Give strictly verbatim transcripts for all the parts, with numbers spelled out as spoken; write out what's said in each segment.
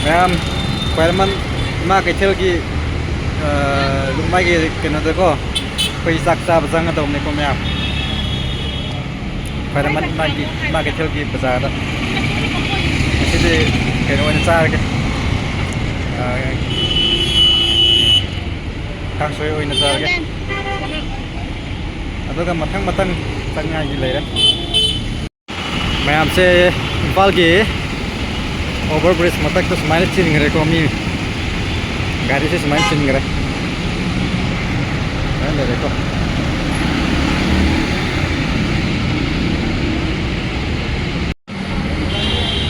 ꯃꯌꯥꯝ, ꯈ꯭ꯋꯥꯏꯔꯝꯕꯟ ꯏꯃꯥ ꯀꯩꯊꯦꯜꯒꯤ, ꯑ, ꯃꯥꯒꯤ ꯀꯩꯅꯣꯗꯀꯣ, ꯑꯩꯈꯣꯏ ꯆꯥꯛ ꯆꯥꯕ ꯆꯪꯒꯗꯧꯕꯅꯤꯀꯣ ꯃꯌꯥꯝ꯫ ꯈ꯭ꯋꯥꯏꯔꯝꯕꯟ ꯏꯃꯥꯒꯤ, ꯏꯃꯥ ꯀꯩꯊꯦꯜꯒꯤ ꯕꯖꯥꯔꯗ꯫ ꯉꯁꯤꯗꯤ ꯀꯩꯅꯣ ꯑꯣꯏꯅ ꯆꯥꯔꯒꯦ꯫ ꯑ, ꯀꯥꯡꯁꯣꯏ ꯑꯣꯏꯅ ꯆꯥꯔꯒꯦ꯫ ꯑꯗꯨꯒ ꯃꯊꯪ ꯃꯊꯪ ꯆꯪꯉꯥꯏꯒꯤ ꯂꯩꯔꯦ꯫ ꯃꯌꯥꯝꯁꯦ ꯏꯝꯐꯥꯜꯒꯤ over bridge ꯃꯊꯛꯇ ꯁꯨꯃꯥꯏꯅ ꯆꯤꯟꯈ꯭ꯔꯦꯀꯣ, ꯃꯤ ꯒꯥꯔꯤꯁꯦ ꯁꯨꯃꯥꯏꯅ ꯆꯤꯟꯈ꯭ꯔꯦ꯫ ꯁꯨꯃꯥꯏꯅ ꯂꯩꯔꯦꯀꯣ꯫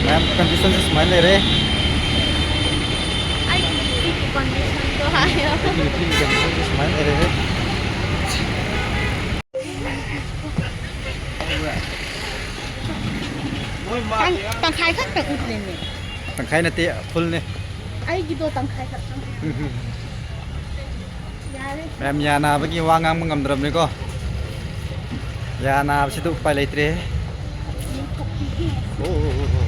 ꯃꯌꯥꯝ, condition ꯁꯦ ꯁꯨꯃꯥꯏꯅ ꯂꯩꯔꯦ꯫ ꯑꯩꯒꯤ ꯅꯨꯄꯤꯒꯤ condition ꯗꯣ ꯍꯥꯏꯌꯣ꯫ ꯑꯩꯒꯤ ꯅꯨꯄꯤꯒꯤ condition ꯁꯦ ꯁꯨꯃꯥꯏꯅ ꯂꯩꯔꯦ꯫ ꯇꯪ-, ꯇꯪꯈꯥꯏ ꯈꯛꯇ ꯎꯠꯂꯤꯅꯦ꯫ ꯇꯪꯈꯥꯏ ꯅꯠꯇꯦ, full ꯅꯦ꯫ ꯑꯩꯒꯤꯗꯣ ꯇꯪꯈꯥꯏ ꯈꯛꯇꯪ꯫ ꯎꯝ, ꯎꯝ꯫ ꯌꯥꯔꯦ꯫ ꯃꯌꯥꯝ ꯌꯥ ꯅꯥꯕꯒꯤ ꯋꯥ ꯉꯥꯡꯕ ꯉꯝꯗ꯭ꯔꯕꯅꯤꯀꯣ꯫ ꯌꯥ ꯅꯥꯕꯁꯤꯗ ꯎꯄꯥꯏ ꯂꯩꯇ꯭ꯔꯦ꯫ ꯑꯣ, ꯑꯣ, ꯑꯣ, ꯑꯣ꯫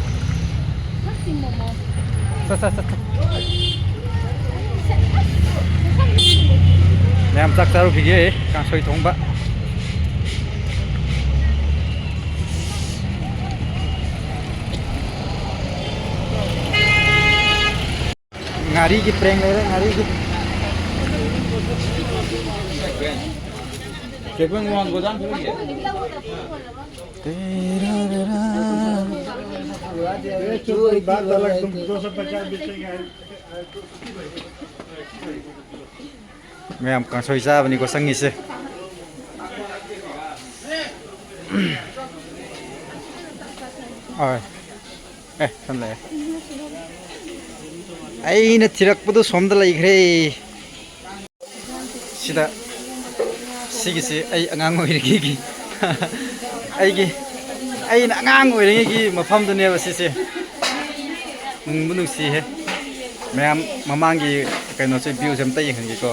ꯁꯠ, ꯁꯠ, ꯁꯠ, ꯁꯠ꯫ ꯃꯌꯥꯝ ꯆꯥꯛ ꯆꯥꯔꯨꯈꯤꯒꯦ, ꯀꯥꯡꯁꯣꯏ ꯊꯣꯡꯕ꯫ ꯉꯥꯔꯤꯒꯤ prank ꯂꯩꯔꯦ, ꯉꯥꯔꯤꯒꯤ꯫ ꯃꯌꯥꯝ ꯀꯥꯡꯁꯣꯏ ꯆꯥꯕꯅꯤꯀꯣ ꯆꯪꯉꯤꯁꯦ꯫ ꯍꯣꯏ꯫ ꯑꯦ, ꯁꯣꯝ ꯂꯩꯔꯦ꯫ ꯑꯩꯅ ꯊꯤꯔꯛꯄꯗꯨ ꯁꯣꯝꯗ ꯂꯩꯈ꯭ꯔꯦ꯫ ꯁꯤꯗ, ꯁꯤꯒꯤꯁꯤ ꯑꯩ ꯑꯉꯥꯡ ꯑꯣꯏꯔꯤꯉꯩꯒꯤ, ꯑꯩꯒꯤ, ꯑꯩꯅ ꯑꯉꯥꯡ ꯑꯣꯏꯔꯤꯉꯩꯒꯤ ꯃꯐꯝꯗꯨꯅꯦꯕ ꯁꯤꯁꯦ꯫ ꯅꯨꯡꯕꯨ ꯅꯨꯡꯁꯤꯍꯦ꯫ ꯃꯌꯥꯝ ꯃꯃꯥꯡꯒꯤ ꯀꯩꯅꯣꯁꯦ, view ꯁꯦ ꯑꯝꯇ ꯌꯦꯡꯍꯟꯒꯦꯀꯣ꯫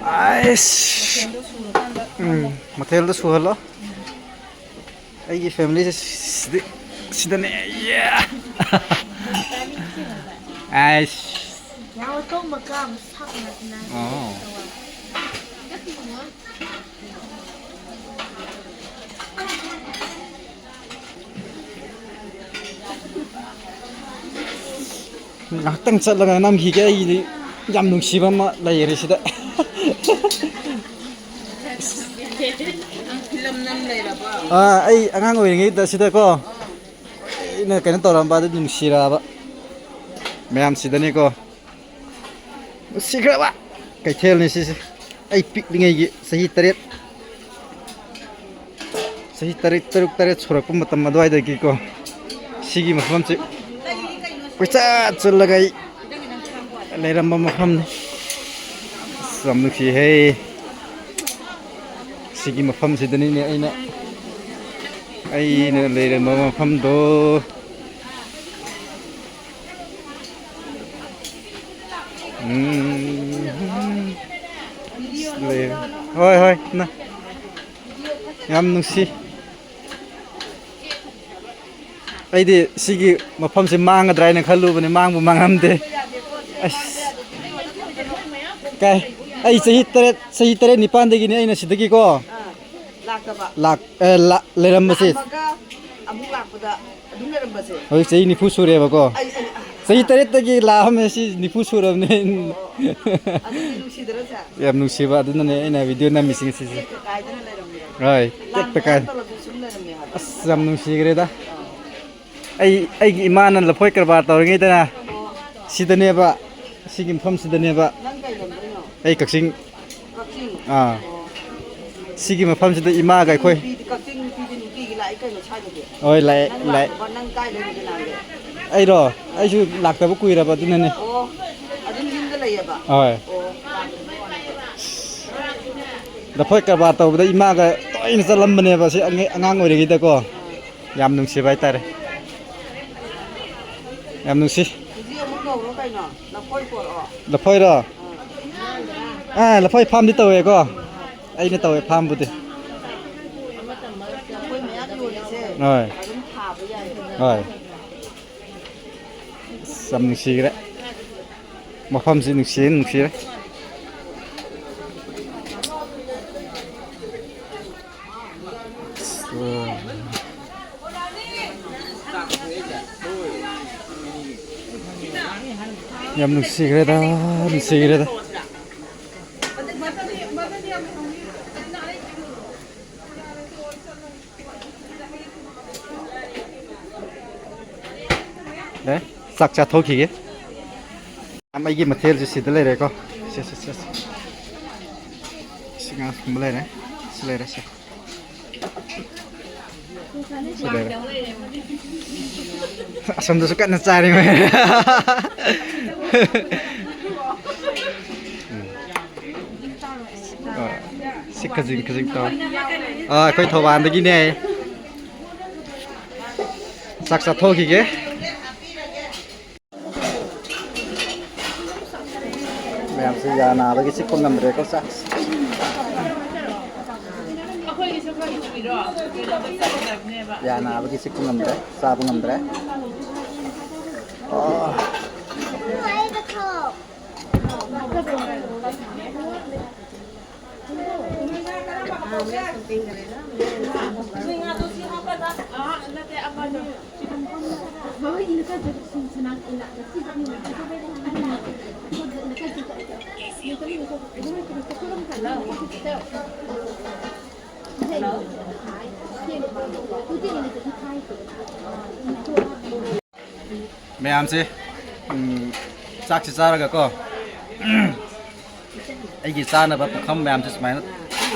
ꯑꯩꯁ꯫ ꯎꯝ, ꯃꯊꯦꯜꯗꯣ ꯁꯨꯍꯜꯂꯣ꯫ ꯑꯩꯒꯤ ꯐꯦꯃꯤꯂꯤꯁꯦ ꯁꯤꯗ, ꯁꯤꯗꯅꯦ꯫ ꯑꯥꯏꯁ꯫ ꯑꯣ꯫ ꯉꯥꯏꯍꯥꯛꯇꯪ ꯆꯠꯂꯒ ꯅꯝꯈꯤꯒꯦ꯫ ꯑꯩꯒꯤꯗꯤ ꯌꯥꯝ ꯅꯨꯡꯁꯤꯕ ꯑꯃ ꯂꯩꯔꯦ ꯁꯤꯗ꯫ ꯑꯥ, ꯑꯩ ꯑꯉꯥꯡ ꯑꯣꯏꯔꯤꯉꯩꯗ ꯁꯤꯗꯀꯣ, ꯑꯩꯅ ꯀꯩꯅꯣ ꯇꯧꯔꯝꯕ ꯑꯗꯨ ꯅꯨꯡꯁꯤꯔꯛꯑꯕ ꯃꯌꯥꯝꯁꯤꯗꯅꯤꯀꯣ꯫ ꯅꯨꯡꯁꯤꯈ꯭ꯔꯕ ꯀꯩꯊꯦꯜꯅꯤ ꯁꯤꯁꯦ꯫ ꯑꯩ ꯄꯤꯛꯂꯤꯉꯩꯒꯤ ꯆꯍꯤ ꯇꯔꯦꯠ, ꯆꯍꯤ ꯇꯔꯦꯠ, ꯇꯔꯨꯛ, ꯇꯔꯦꯠ ꯁꯨꯔꯛꯄ ꯃꯇꯝ ꯑꯗꯨꯋꯥꯏꯗꯒꯤꯀꯣ, ꯁꯤꯒꯤ ꯃꯐꯝꯁꯦ ꯀꯣꯏꯆꯠ ꯆꯠꯂꯒ ꯑꯩ ꯂꯩꯔꯝꯕ ꯃꯐꯝꯅꯤ꯫ ꯑꯁ, ꯌꯥꯝ ꯅꯨꯡꯁꯤꯍꯦ꯫ ꯁꯤꯒꯤ ꯃꯐꯝꯁꯤꯗꯅꯤꯅꯦ ꯑꯩꯅ, ꯑꯩꯅ ꯂꯩꯔꯝꯕ ꯃꯐꯝꯗꯣ꯫ ꯎꯝ꯫ ꯂꯩ꯫ ꯍꯣꯏ, ꯍꯣꯏ, ꯅ-, ꯌꯥꯝ ꯅꯨꯡꯁꯤ꯫ ꯑꯩꯗꯤ ꯁꯤꯒꯤ ꯃꯐꯝꯁꯦ ꯃꯥꯡꯒꯗ꯭ꯔꯥ ꯍꯥꯏꯅ ꯈꯜꯂꯨꯕꯅꯦ, ꯃꯥꯡꯕꯨ ꯃꯥꯡꯉꯝꯗꯦ꯫ ꯑꯁ꯫ ꯀꯥꯏ, ꯑꯩ ꯆꯍꯤ ꯇꯔꯦꯠ, ꯆꯍꯤ ꯇꯔꯦꯠ ꯅꯤꯄꯥꯟꯗꯒꯤꯅꯦ ꯑꯩꯅ ꯁꯤꯗꯒꯤꯀꯣ ꯑꯥ, ꯂꯥꯛꯇꯕ꯫ ꯂꯥꯛ-, ꯑꯦ, ꯂꯥ-, ꯂꯩꯔꯝꯕꯁꯦ꯫ ꯂꯥꯛꯑꯝꯃꯒ ꯑꯃꯨꯛ ꯂꯥꯛꯄꯗ ꯑꯗꯨꯝ ꯂꯩꯔꯝꯕꯁꯦ꯫ ꯍꯧꯖꯤꯛ ꯆꯍꯤ ꯅꯤꯐꯨ ꯁꯨꯔꯦꯕꯀꯣ꯫ ꯑꯩ, ꯑꯩ, ꯑꯥ꯫ ꯆꯍꯤ ꯇꯔꯦꯠꯇꯒꯤ ꯂꯥꯛꯑꯝꯃꯦ, ꯁꯤ ꯅꯤꯐꯨ ꯁꯨꯔꯕꯅꯦ꯫ ꯑꯣ, ꯑꯣ, ꯑꯣ꯫ ꯑꯗꯨꯗꯤ ꯅꯨꯡꯁꯤꯗ꯭ꯔꯥ ꯁꯦ? ꯌꯥꯝ ꯅꯨꯡꯁꯤꯕ, ꯑꯗꯨꯅꯅꯦ ꯑꯩꯅ ꯚꯤꯗꯤꯑꯣ ꯅꯝꯃꯤꯁꯤꯡ ꯁꯤꯁꯦ꯫ ꯇꯦꯛꯇ ꯀꯥꯏꯗꯅ ꯂꯩꯔꯝꯃꯦꯕ꯫ ꯍꯣꯏ, ꯂꯥꯟ ꯇꯦꯛꯇ ꯃꯌꯥꯝ ꯀꯥꯏ-, ꯇꯧꯔꯁꯨ ꯁꯨꯝ ꯂꯩꯔꯝꯃꯦ ꯍꯥꯏꯕ꯫ ꯑꯁ, ꯌꯥꯝ ꯅꯨꯡꯁꯤꯈ꯭ꯔꯦꯗ꯫ ꯑꯥ꯫ ꯑꯩ, ꯑꯩꯒꯤ ꯏꯃꯥꯅ ꯂꯐꯣꯏ ꯀꯔꯕꯥꯔ ꯇꯧꯔꯤꯉꯩꯗꯅ ꯑꯣ꯫ ꯁꯤꯗꯅꯦꯕ, ꯁꯤꯒꯤ ꯃꯐꯝꯁꯤꯗꯅꯦꯕ꯫ ꯅꯪ ꯀꯩ ꯂꯝꯗꯩꯅꯣ? ꯑꯩ ꯀꯛꯆꯤꯡ꯫ ꯀꯛꯆꯤꯡ? ꯑꯥ꯫ ꯑꯣ꯫ ꯁꯤꯒꯤ ꯃꯐꯝꯁꯤꯗ ꯏꯃꯥꯒ ꯑꯩꯈꯣꯏ ꯅꯨꯄꯤꯗꯤ, ꯀꯛꯆꯤꯡ ꯅꯨꯄꯤꯗꯤ ꯅꯨꯡꯇꯤꯒꯤ ꯂꯥꯛꯏ ꯀꯩꯅꯣ ꯁ꯭ꯋꯥꯏꯗꯗꯤ? ꯍꯣꯏ, ꯂꯥꯛꯑꯦ, ꯅꯪ ꯂꯥꯛꯑꯦ꯫ ꯂꯥꯛꯇꯕ, ꯅꯪ ꯀꯥꯏ ꯂꯩꯔꯨꯒꯦ ꯅꯍꯥꯟꯒꯩ? ꯑꯩꯔꯣ? ꯑꯥ꯫ ꯑꯩꯁꯨ ꯂꯥꯛꯇꯕ ꯀꯨꯏꯔꯕ, ꯑꯗꯨꯅꯅꯦ꯫ ꯑꯣ, ꯑꯗꯨꯝ ꯌꯨꯝꯗ ꯂꯩꯌꯦꯕ? ꯍꯣꯏ꯫ ꯑꯣ꯫ ꯂꯐꯣꯏ ꯀꯔꯕꯥꯔ ꯇꯧꯕꯗ ꯏꯃꯥꯒ ꯇꯣꯏꯅ ꯆꯠꯂꯝꯕꯅꯦꯕ, ꯁꯤ ꯑꯉ-, ꯑꯉꯥꯡ ꯑꯣꯏꯔꯤꯉꯩꯗꯀꯣ꯫ ꯑꯥ꯫ ꯌꯥꯝ ꯅꯨꯡꯁꯤꯕ ꯍꯥꯏꯇꯥꯔꯦ꯫ ꯌꯥꯝ ꯅꯨꯡꯁꯤ꯫ ꯍꯧꯖꯤꯛ ꯑꯃꯨꯛ ꯀꯧꯔꯣ ꯀꯩꯅꯣ? ꯂꯐꯣꯏ ꯄꯣꯔꯛꯑꯣ꯫ ꯂꯐꯣꯏꯔꯣ? ꯑꯥ꯫ ꯑꯥ, ꯂꯐꯣꯏ ꯐꯥꯝꯗꯤ ꯇꯧꯋꯦꯀꯣ꯫ ꯑꯩꯅ ꯇꯧꯋꯦ ꯐꯥꯝꯕꯨꯗꯤ꯫ ꯑꯩꯈꯣꯏ ꯃꯌꯥꯝ ꯌꯣꯜꯂꯤꯁꯦ ꯍꯣꯏ꯫ ꯑꯗꯨꯝ ꯊꯥꯕ ꯌꯥꯏ꯫ ꯍꯣꯏ꯫ ꯑꯁ, ꯌꯥꯝ ꯅꯨꯡꯁꯤꯈ꯭ꯔꯦ꯫ ꯃꯐꯝꯁꯤ ꯅꯨꯡꯁꯤꯔꯦ, ꯅꯨꯡꯁꯤꯔꯦ꯫ ꯑꯁ, ꯌꯥꯝ ꯅꯨꯡꯁꯤꯈ꯭ꯔꯦꯗ, ꯅꯨꯡꯁꯤꯈ꯭ꯔꯦꯗ꯫ ꯑꯦ, ꯆꯥꯛ ꯆꯥꯊꯣꯛꯈꯤꯒꯦ꯫ ꯃꯌꯥꯝ ꯑꯩꯒꯤ ꯃꯊꯦꯜꯁꯦ ꯁꯤꯗ ꯂꯩꯔꯦꯀꯣ꯫ ꯁꯦ, ꯁꯦ, ꯁꯦ, ꯁꯦ꯫ ꯁꯤ ꯉꯥ ꯊꯣꯡꯕ ꯂꯩꯔꯦ꯫ ꯁꯤ ꯂꯩꯔꯦ, ꯁꯦ꯫ ꯁꯤ ꯂꯩꯔꯦ꯫ ꯑꯁꯣꯝꯗꯁꯨ ꯀꯟꯅ ꯆꯥꯔꯤ ꯃꯣꯏ꯫ ꯎꯝ꯫ ꯑ, ꯁꯤ ꯈꯖꯤꯛ ꯈꯖꯤꯛ ꯇꯧ꯫ ꯑ, ꯑꯩꯈꯣꯏ ꯊꯧꯕꯥꯜꯗꯒꯤꯅꯦ꯫ ꯆꯥꯛ ꯆꯥꯊꯣꯛꯈꯤꯒꯦ꯫ ꯃꯌꯥꯝꯁꯦ ꯌꯥ ꯅꯥꯕꯒꯤ ꯆꯤꯛꯄ ꯉꯝꯗ꯭ꯔꯦꯀꯣ, ꯆꯥꯛ꯫ ꯌꯥ ꯅꯥꯕꯒꯤ ꯆꯤꯛꯄ ꯉꯝꯗ꯭ꯔꯦ, ꯆꯥꯕ ꯉꯝꯗ꯭ꯔꯦ꯫ ꯑꯣ꯫ ꯃꯌꯥꯝꯁꯦ, ꯎꯝ, ꯆꯥꯛꯁꯦ ꯆꯥꯔꯒꯀꯣ, ꯑꯩꯒꯤ ꯆꯥꯅꯕ ꯄꯨꯈꯝ ꯃꯌꯥꯝꯁꯦ ꯁꯨꯃꯥꯏꯅ,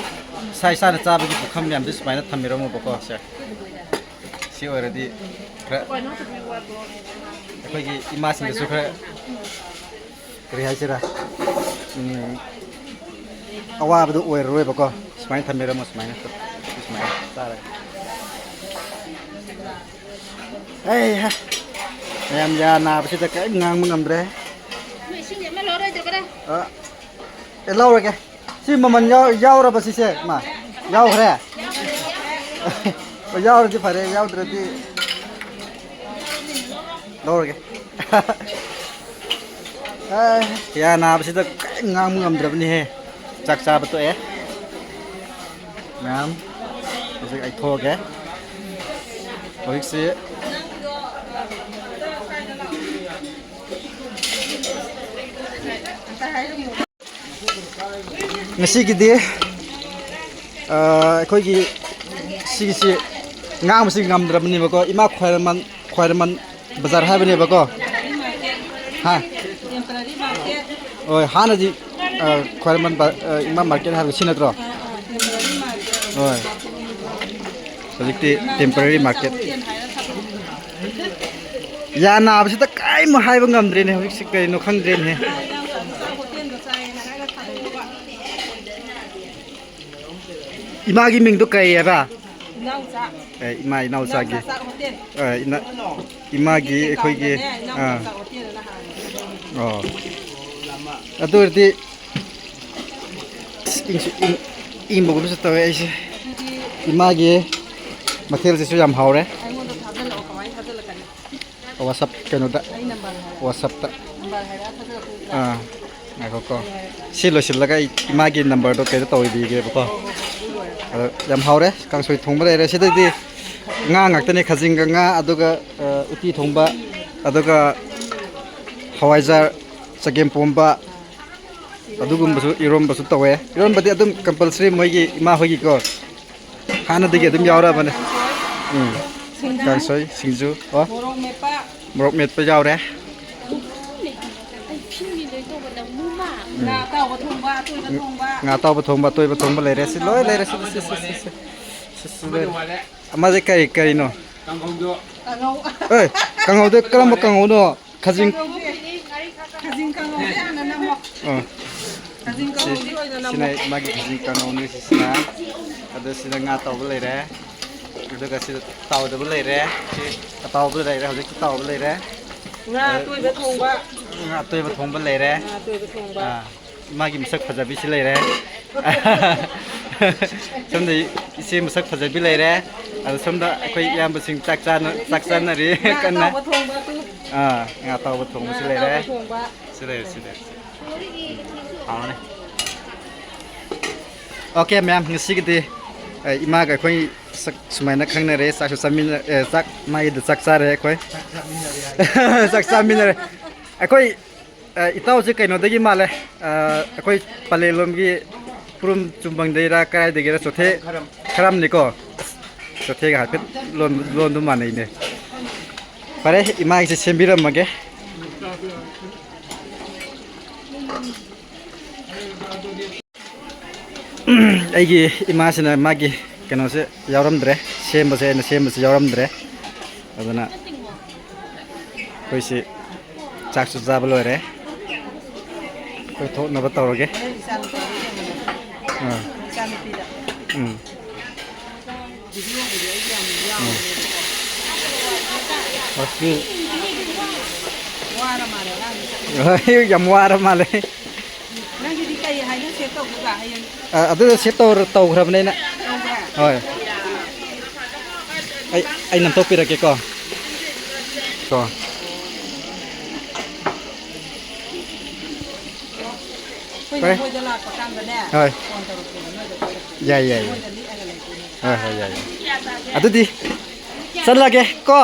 ꯏꯁꯥ ꯏꯁꯥꯅ ꯆꯥꯕꯒꯤ ꯄꯨꯈꯝ ꯃꯌꯥꯝꯁꯦ ꯁꯨꯃꯥꯏꯅ ꯊꯝꯕꯤꯔꯝꯃꯣꯕꯀꯣ꯫ ꯁꯦ, ꯁꯤ ꯑꯣꯏꯔꯗꯤ ꯈꯔ ꯑꯩꯈꯣꯏꯒꯤ ꯏꯃꯥꯁꯤꯡꯗꯁꯨ ꯈꯔ ꯀꯔꯤ ꯍꯥꯏꯁꯤꯔꯥ, ꯎꯝ, ꯑꯋꯥꯕꯗꯣ ꯑꯣꯏꯔꯔꯣꯏꯕꯀꯣ꯫ ꯁꯨꯃꯥꯏꯅ ꯊꯝꯕꯤꯔꯝꯃꯣ, ꯁꯨꯃꯥꯏꯅ, ꯁꯨꯃꯥꯏꯅ ꯆꯥꯔꯒ꯫ ꯑꯩ ꯍꯥ, ꯃꯌꯥꯝ ꯌꯥ ꯅꯥꯕꯁꯤꯗ ꯀꯔꯤꯝ ꯉꯥꯡꯕ ꯉꯝꯗ꯭ꯔꯦ꯫ ꯅꯣꯏ ꯏꯁꯤꯡ ꯑꯃ ꯂꯧꯔꯣꯏꯗꯕ꯭ꯔꯥ? ꯑ, ꯑꯦ, ꯂꯧꯔꯒꯦ꯫ ꯁꯤ ꯃꯃꯜ ꯌꯥꯎ-, ꯌꯥꯎꯔꯕ ꯁꯤꯁꯦ? ꯃꯥ, ꯌꯥꯎꯈ꯭ꯔꯦ? ꯑꯣ, ꯌꯥꯎꯔꯗꯤ ꯐꯔꯦ, ꯌꯥꯎꯗ꯭ꯔꯗꯤ ꯂꯧꯔꯒꯦ꯫ ꯑꯦ, ꯌꯥ ꯅꯥꯕꯁꯤꯗ ꯀꯔꯤꯝ ꯉꯥꯡꯕ ꯉꯝꯗ꯭ꯔꯕꯅꯤꯍꯦ꯫ ꯆꯥꯛ ꯆꯥꯕ ꯇꯣꯛꯑꯦ꯫ ꯃꯌꯥꯝ ꯍꯧꯖꯤꯛ ꯑꯩ ꯊꯣꯛꯑꯒꯦ꯫ ꯍꯧꯖꯤꯛꯁꯤ ꯉꯁꯤꯒꯤꯗꯤ, ꯑ, ꯑꯩꯈꯣꯏꯒꯤ ꯁꯤꯒꯤꯁꯤ ꯉꯥꯡꯕꯁꯤ ꯉꯝꯗ꯭ꯔꯕꯅꯦꯕꯀꯣ꯫ ꯏꯃꯥ ꯈ꯭ꯋꯥꯏꯔꯝꯕꯟ, ꯈ꯭ꯋꯥꯏꯔꯝꯕꯟ ꯕꯖꯥꯔ ꯍꯥꯏꯕꯅꯦꯕꯀꯣ꯫ ꯍꯥ? ꯍꯣꯏ, ꯍꯥꯟꯅꯗꯤ, ꯑ, ꯈ꯭ꯋꯥꯏꯔꯝꯕꯟ ꯕ-, ꯑ, ꯏꯃꯥ ꯃꯥꯔꯀꯦꯠ ꯍꯥꯏꯕꯗꯣ ꯁꯤ ꯅꯠꯇ꯭ꯔꯣ? ꯍꯣꯏ꯫ ꯍꯧꯖꯤꯛꯇꯤ temporary market꯫ ꯌꯥ ꯅꯥꯕꯁꯤꯗ ꯀꯔꯤꯝ ꯍꯥꯏꯕ ꯉꯝꯗ꯭ꯔꯦꯅꯦ, ꯍꯧꯖꯤꯛꯁꯤ ꯀꯩꯅꯣ ꯈꯪꯗ꯭ꯔꯦꯅꯦ꯫ ꯏꯃꯥꯒꯤ ꯃꯤꯡꯗꯣ ꯀꯩ ꯍꯥꯏꯕ? ꯏꯅꯥꯎꯆꯥ꯫ ꯑꯦ, ꯏꯃꯥ ꯏꯅꯥꯎꯆꯥꯒꯤ꯫ ꯏꯅꯥꯎꯆꯥ ꯆꯥꯛ ꯍꯣꯇꯦꯜ꯫ ꯑꯦ, ꯏꯅꯥ-, ꯏꯃꯥꯒꯤ ꯁꯤ ꯑꯩꯈꯣꯏꯒꯤ, ꯑꯦꯀꯥꯎꯟꯗꯅꯦ, ꯏꯅꯥꯎꯆꯥ ꯑꯥ꯫ ꯆꯥꯛ ꯍꯣꯇꯦꯜ ꯑꯅ ꯍꯥꯡꯉꯦ꯫ ꯑꯣ꯫ ꯑꯗꯨ ꯑꯣꯏꯔꯗꯤ ꯏꯪꯁꯨ ꯏꯪ-, ꯏꯪꯕꯒꯨꯝꯁꯨ ꯇꯧꯋꯦ ꯑꯩꯁꯦ꯫ ꯑꯗꯨꯗꯤ ꯏꯃꯥꯒꯤ ꯃꯊꯦꯜꯁꯤꯁꯨ ꯌꯥꯝ ꯍꯥꯎꯔꯦ꯫ ꯑꯩꯉꯣꯟꯗ ꯊꯥꯖꯤꯜꯂꯛꯑꯣ, ꯀꯃꯥꯏꯅ ꯊꯥꯖꯤꯜꯂꯛꯀꯅꯤ? WhatsApp ꯀꯩꯅꯣꯗ, ꯑꯩ ꯅꯝꯕꯔ ꯍꯥꯏꯔꯛꯑꯣ꯫ WhatsApp-ꯇ꯫ ꯅꯝꯕꯔ ꯍꯥꯏꯔꯛꯑꯣ, ꯊꯥꯖꯤꯜꯂꯛꯑꯣ꯫ ꯑꯥ, ꯉꯥꯏꯈꯣꯀꯣ꯫ ꯁꯤ ꯂꯣꯏꯁꯤꯜꯂꯒ ꯑꯩ ꯏꯃꯥꯒꯤ ꯅꯝꯕꯔꯗꯣ ꯀꯩꯅꯣ ꯇꯧꯕꯤꯒꯦꯕꯀꯣ꯫ ꯑꯗꯣ ꯌꯥꯝ ꯍꯥꯎꯔꯦ, ꯀꯥꯡꯁꯣꯏ ꯊꯣꯡꯕ ꯂꯩꯔꯦ꯫ ꯁꯤꯗꯩꯗꯤ ꯉꯥ ꯉꯥꯛꯇꯅꯦ, ꯈꯥꯖꯤꯡꯒ ꯉꯥ, ꯑꯗꯨꯒ, ꯑ, ꯎꯇꯤ ꯊꯣꯡꯕ, ꯑꯗꯨꯒ ꯍꯋꯥꯏꯖꯥꯔ, ꯆꯒꯦꯝꯄꯣꯝꯕ, ꯑꯗꯨꯒꯨꯝꯕꯁꯨ, ꯏꯔꯣꯝꯕꯁꯨ ꯇꯧꯋꯦ꯫ ꯏꯔꯣꯝꯕꯗꯤ ꯑꯗꯨꯝ compulsory ꯃꯣꯏꯒꯤ ꯏꯃꯥ ꯍꯣꯏꯒꯤꯀꯣ꯫ ꯍꯥꯟꯅꯗꯒꯤ ꯑꯗꯨꯝ ꯌꯥꯎꯔꯛꯑꯕꯅꯦ꯫ ꯎꯝ꯫ ꯁꯤꯡꯖꯨ꯫ ꯀꯥꯡꯁꯣꯏ, ꯁꯤꯡꯖꯨ꯫ ꯑꯣ꯫ ꯃꯣꯔꯣꯛ ꯃꯦꯠꯄ꯫ ꯃꯣꯔꯣꯛ ꯃꯦꯠꯄ ꯌꯥꯎꯔꯦ꯫ ꯎꯝ꯫ ꯉꯥ ꯑꯇꯥꯎꯕ ꯊꯣꯡꯕ, ꯑꯇꯣꯏꯕ ꯊꯣꯡꯕ꯫ ꯉꯥ ꯑꯇꯥꯎꯕ ꯊꯣꯡꯕ, ꯑꯇꯣꯏꯕ ꯊꯣꯡꯕ ꯂꯩꯔꯦ꯫ ꯁꯤ ꯂꯣꯏ ꯂꯩꯔꯦ꯫ ꯁꯤ, ꯁꯤ, ꯁꯤ, ꯁꯤ, ꯁꯤ꯫ ꯁꯤ, ꯁꯤ ꯂꯩꯔꯦ꯫ ꯑꯃꯁꯦ ꯀꯔꯤ, ꯀꯔꯤꯅꯣ? ꯀꯥꯡꯍꯧ꯫ ꯑꯦ, ꯀꯥꯡꯍꯧꯗ ꯀꯔꯝꯕ ꯀꯥꯡꯍꯧꯅꯣ? ꯈꯥꯖꯤꯡ꯫ ꯈꯥꯖꯤꯡ ꯀꯥꯡꯍꯧꯁꯦ ꯍꯥꯟꯅ ꯅꯝꯃꯣ꯫ ꯑꯥ꯫ ꯈꯥꯖꯤꯡ ꯁꯤ, ꯀꯥꯡꯍꯧꯁꯦ ꯑꯣꯏꯅ ꯅꯝꯃꯣ꯫ ꯁꯤꯅ ꯃꯥꯒꯤ ꯈꯥꯖꯤꯡ ꯀꯥꯡꯍꯧꯅꯤ ꯁꯤꯁꯤꯅ꯫ ꯑꯗꯣ ꯁꯤꯗ ꯉꯥ ꯇꯧꯕ ꯂꯩꯔꯦ꯫ ꯑꯗꯨꯒ ꯁꯤꯗ ꯇꯥꯎꯗꯕ ꯂꯩꯔꯦ꯫ ꯁꯤ ꯑꯇꯥꯎꯕ ꯂꯩꯔꯦ, ꯍꯧꯖꯤꯛꯇꯤ ꯇꯥꯎꯕ ꯂꯩꯔꯦ꯫ ꯉꯥ ꯑꯇꯣꯏꯕ ꯊꯣꯡꯕ꯫ ꯉꯥ ꯑꯇꯣꯏꯕ ꯊꯣꯡꯕ ꯂꯩꯔꯦ꯫ ꯉꯥ ꯑꯇꯣꯏꯕ ꯊꯣꯡꯕ꯫ ꯑꯥ꯫ ꯏꯃꯥꯒꯤ ꯃꯁꯛ ꯐꯖꯕꯤꯁꯤ ꯂꯩꯔꯦ꯫ ꯁꯣꯝꯗ ꯏꯆꯦ ꯃꯁꯛ ꯐꯖꯕꯤ ꯂꯩꯔꯦ꯫ ꯑꯗꯣ ꯁꯣꯝꯗ ꯑꯩꯈꯣꯏ ꯏꯌꯥꯝꯕꯁꯤꯡ ꯆꯥꯛ ꯆꯥꯅ-, ꯆꯥꯛ ꯆꯥꯅꯔꯤ ꯉꯥ ꯀꯟꯅ꯫ ꯑꯇꯥꯎꯕ ꯊꯣꯡꯕ ꯑꯗꯨ꯫ ꯑꯥ, ꯉꯥ ꯑꯇꯥꯎꯕ ꯊꯣꯡꯕꯁꯤ ꯉꯥ ꯂꯩꯔꯦ꯫ ꯑꯇꯥꯎꯕ ꯊꯣꯡꯕ꯫ ꯁꯤ ꯂꯩꯔꯦ, ꯁꯤ ꯂꯩꯔꯦ꯫ ꯍꯥꯎꯔꯅꯤ꯫ ꯑꯣꯀꯦ, ꯃꯌꯥꯝ, ꯉꯁꯤꯒꯤꯗꯤ, ꯑꯦ, ꯏꯃꯥꯒ ꯑꯩꯈꯣꯏ ꯁꯛ ꯁꯨꯃꯥꯏꯅ ꯈꯪꯅꯔꯦ, ꯆꯥꯛꯁꯨ ꯆꯥꯃꯤꯟꯅ-, ꯑꯦ, ꯆꯥꯛ ꯃꯥꯒꯤꯗ ꯆꯥꯛ ꯆꯥꯔꯦ ꯑꯩꯈꯣꯏ꯫ ꯆꯥꯛ ꯆꯥꯃꯤꯟꯅꯔꯦ꯫ ꯑꯩꯈꯣꯏ, ꯑ, ꯏꯇꯥꯎꯁꯦ ꯀꯩꯅꯣꯗꯒꯤ ꯃꯥꯜꯂꯦ, ꯑ, ꯑꯩꯈꯣꯏ ꯄꯂꯦꯜꯂꯣꯝꯒꯤ ꯄꯨꯔꯨꯝ ꯆꯨꯝꯕꯪꯗꯩꯔꯥ ꯀꯗꯥꯏꯗꯒꯤꯔ ꯆꯣꯊꯦ ꯈꯔꯝ꯫ ꯈꯔꯝꯅꯤꯀꯣ? ꯆꯣꯊꯦꯒ ꯍꯥꯏꯐꯦꯠ ꯂꯣꯟ-, ꯂꯣꯟꯗꯨ ꯃꯥꯟꯅꯩꯅꯦ꯫ ꯐꯔꯦ, ꯏꯃꯥꯒꯤꯁꯦ ꯁꯦꯝꯕꯤꯔꯝꯃꯒꯦ꯫ ꯑꯩꯒꯤ ꯏꯃꯥꯁꯤꯅ ꯃꯥꯒꯤ ꯀꯩꯅꯣꯁꯦ ꯌꯥꯎꯔꯝꯗ꯭ꯔꯦ, ꯁꯦꯝꯕꯁꯦ ꯑꯩꯅ ꯁꯦꯝꯕꯁꯦ ꯌꯥꯎꯔꯝꯗ꯭ꯔꯦ꯫ ꯑꯗꯨꯅ ꯑꯩꯈꯣꯏꯁꯤ ꯆꯥꯛꯁꯨ ꯆꯥꯕ ꯂꯣꯏꯔꯦ, ꯑꯩꯈꯣꯏ ꯊꯣꯛꯅꯕ ꯇꯧꯔꯒꯦ꯫ ꯑꯥ꯫ ꯎꯝ꯫ ꯎꯝ꯫ ꯉꯁꯤ ꯋꯥꯔ ꯃꯥꯜꯂꯦ ꯑꯉꯥꯡꯁꯦ꯫ ꯍꯣꯏ, ꯌꯥꯝ ꯋꯥꯔ ꯃꯥꯜꯂꯦ꯫ ꯅꯪꯒꯤꯗꯤ ꯀꯩ ꯍꯥꯏꯅ ꯁꯦꯚ ꯇꯧꯗꯣꯏꯕ ꯍꯌꯦꯡ? ꯑ, ꯑꯗꯨꯗ ꯁꯦꯚ ꯇꯧꯔ-, ꯇꯧꯈ꯭ꯔꯕꯅꯦ ꯑꯩꯅ꯫ ꯇꯧꯈ꯭ꯔꯦ? ꯍꯣꯏ꯫ ꯑꯩ, ꯑꯩ ꯅꯝꯊꯣꯛꯄꯤꯔꯛꯀꯦꯀꯣ꯫ ꯀꯣ꯫ ꯑꯩꯈꯣꯏꯅ ꯍꯣꯏ꯫ ꯃꯣꯏꯗ ꯂꯥꯛꯄ ꯀꯥꯟꯗꯅꯦ, ꯍꯣꯏ꯫ ꯐꯣꯟ ꯇꯧꯔꯛꯀꯦꯕ ꯅꯣꯏꯗ ꯀꯣꯏꯔꯛꯀꯦ꯫ ꯌꯥꯏ, ꯌꯥꯏ, ꯌꯥꯏ꯫ ꯃꯣꯏꯗ ꯂꯤꯛꯑꯒ ꯂꯩꯗꯣꯏꯅꯦ꯫ ꯍꯣꯏ, ꯍꯣꯏ, ꯌꯥꯏ, ꯌꯥꯏ꯫ ꯑꯗꯨꯗꯤ ꯆꯠꯂꯒꯦ ꯀꯣ꯫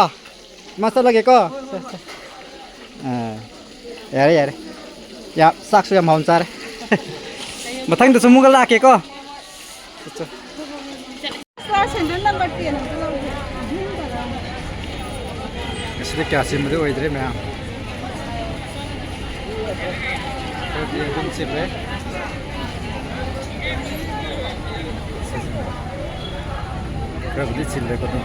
ꯃꯥ ꯆꯠꯂꯒꯦ ꯀꯣ꯫ ꯍꯣꯏ, ꯍꯣꯏ, ꯍꯣꯏ꯫ ꯑꯥ, ꯌꯥꯔꯦ, ꯌꯥꯔꯦ꯫ ꯌꯥ, ꯆꯥꯛꯁꯨ ꯌꯥꯝ ꯍꯥꯎꯅ ꯆꯥꯔꯦ꯫ ꯃꯊꯪꯗꯁꯨ ꯑꯃꯨꯛꯀ ꯂꯥꯛꯀꯦ ꯀꯣ꯫ ꯁꯥꯔ, ꯁꯦꯟꯗꯜ ꯅꯝꯕꯔ ꯇꯦꯟ ꯑꯝꯇ ꯂꯧꯒꯦ꯫ ꯉꯁꯤꯗꯤ ꯀꯌꯥ ꯆꯤꯟꯕꯗꯤ ꯑꯣꯏꯗ꯭ꯔꯦ ꯃꯌꯥꯝ꯫ ꯈꯔꯗꯤ ꯑꯗꯨꯝ ꯆꯤꯜꯂꯦ꯫ ꯈꯔꯕꯨꯗꯤ ꯆꯤꯜꯂꯦꯀꯣ ꯑꯗꯨꯝ꯫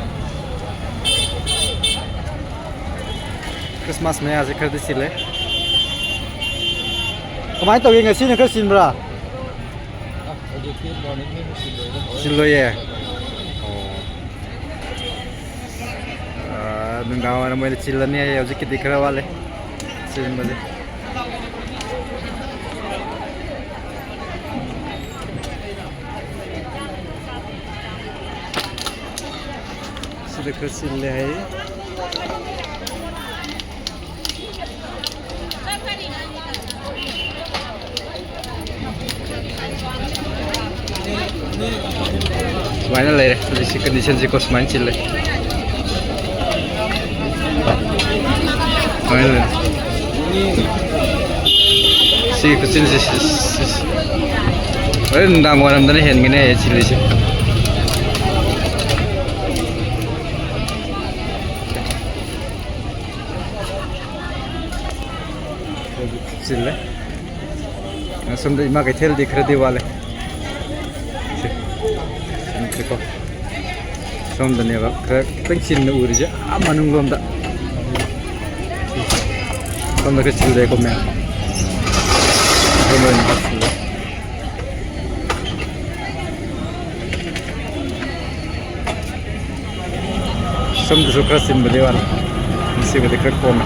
ꯈ꯭ꯔꯤꯁꯃꯥꯁ ꯃꯌꯥꯁꯦ ꯈꯔꯗꯤ ꯆꯤꯜꯂꯦ꯫ ꯀꯃꯥꯏꯅ ꯇꯧꯒꯦ, ꯉꯁꯤꯅ ꯈꯔ ꯆꯤꯟꯕ꯭ꯔꯥ? ꯍꯧꯖꯤꯛꯇꯤ ꯃꯣꯔꯅꯤꯡꯅꯤꯅ ꯆꯤꯜꯂꯣꯏꯗ꯫ ꯆꯤꯜꯂꯣꯏꯌꯦ? ꯑꯣ꯫ ꯑꯥ, ꯅꯨꯡꯗꯥꯡ ꯋꯥꯏꯔꯝ ꯑꯣꯏꯅ ꯆꯤꯜꯂꯅꯤ ꯍꯥꯏꯌꯦ, ꯍꯧꯖꯤꯛꯀꯤꯗꯤ ꯈꯔ ꯋꯥꯠꯂꯤ ꯆꯤꯟꯕꯗꯤ꯫ ꯈꯔ ꯆꯤꯜꯂꯦ ꯍꯥꯏ꯫ ꯁꯨꯃꯥꯏꯅ ꯂꯩꯔꯦ ꯍꯧꯖꯤꯛꯁꯤ, ꯀꯟꯗꯤꯁꯟꯁꯤꯀꯣ ꯁꯨꯃꯥꯏꯅ ꯆꯤꯜꯂꯦ꯫ ꯁꯨꯃꯥꯏꯅ ꯂꯩꯔꯦ꯫ ꯁꯤꯒꯤ ꯈꯨꯆꯤꯟꯁꯤ, ꯁꯤ, ꯁꯤ, ꯁꯤ꯫ ꯍꯣꯔꯦꯟ ꯅꯨꯡꯗꯥꯡ ꯋꯥꯏꯔꯝꯗꯅ ꯍꯦꯟꯒꯅꯤ ꯑꯩ ꯆꯤꯜꯂꯤꯁꯦ꯫ ꯆꯤꯜꯂꯦ꯫ ꯑꯁꯣꯝꯗ ꯏꯃꯥ ꯀꯩꯊꯦꯜꯗꯤ ꯈꯔꯗꯤ ꯋꯥꯠꯂꯦ꯫ ꯁꯤ, ꯁꯤꯀꯣ꯫ ꯁꯣꯝꯗꯅꯦꯕ ꯈꯔ ꯈꯤꯇꯪ ꯆꯤꯟꯅ ꯎꯔꯤꯁꯦ, ꯑꯥ ꯃꯅꯨꯡꯂꯣꯝꯗ꯫ ꯁꯣꯝꯗ ꯈꯔ ꯆꯤꯜꯂꯦꯀꯣ ꯃꯌꯥꯝ꯫ ꯁꯣꯝꯗ ꯑꯣꯏꯅ ꯈꯔ ꯆꯤꯜꯂꯦ꯫ ꯁꯣꯝꯗꯁꯨ ꯈꯔ ꯆꯤꯟꯕꯗꯤ ꯋꯥꯠꯂꯦ꯫ ꯉꯁꯤꯕꯨꯗꯤ ꯈꯔ ꯀꯣꯝꯃꯦ꯫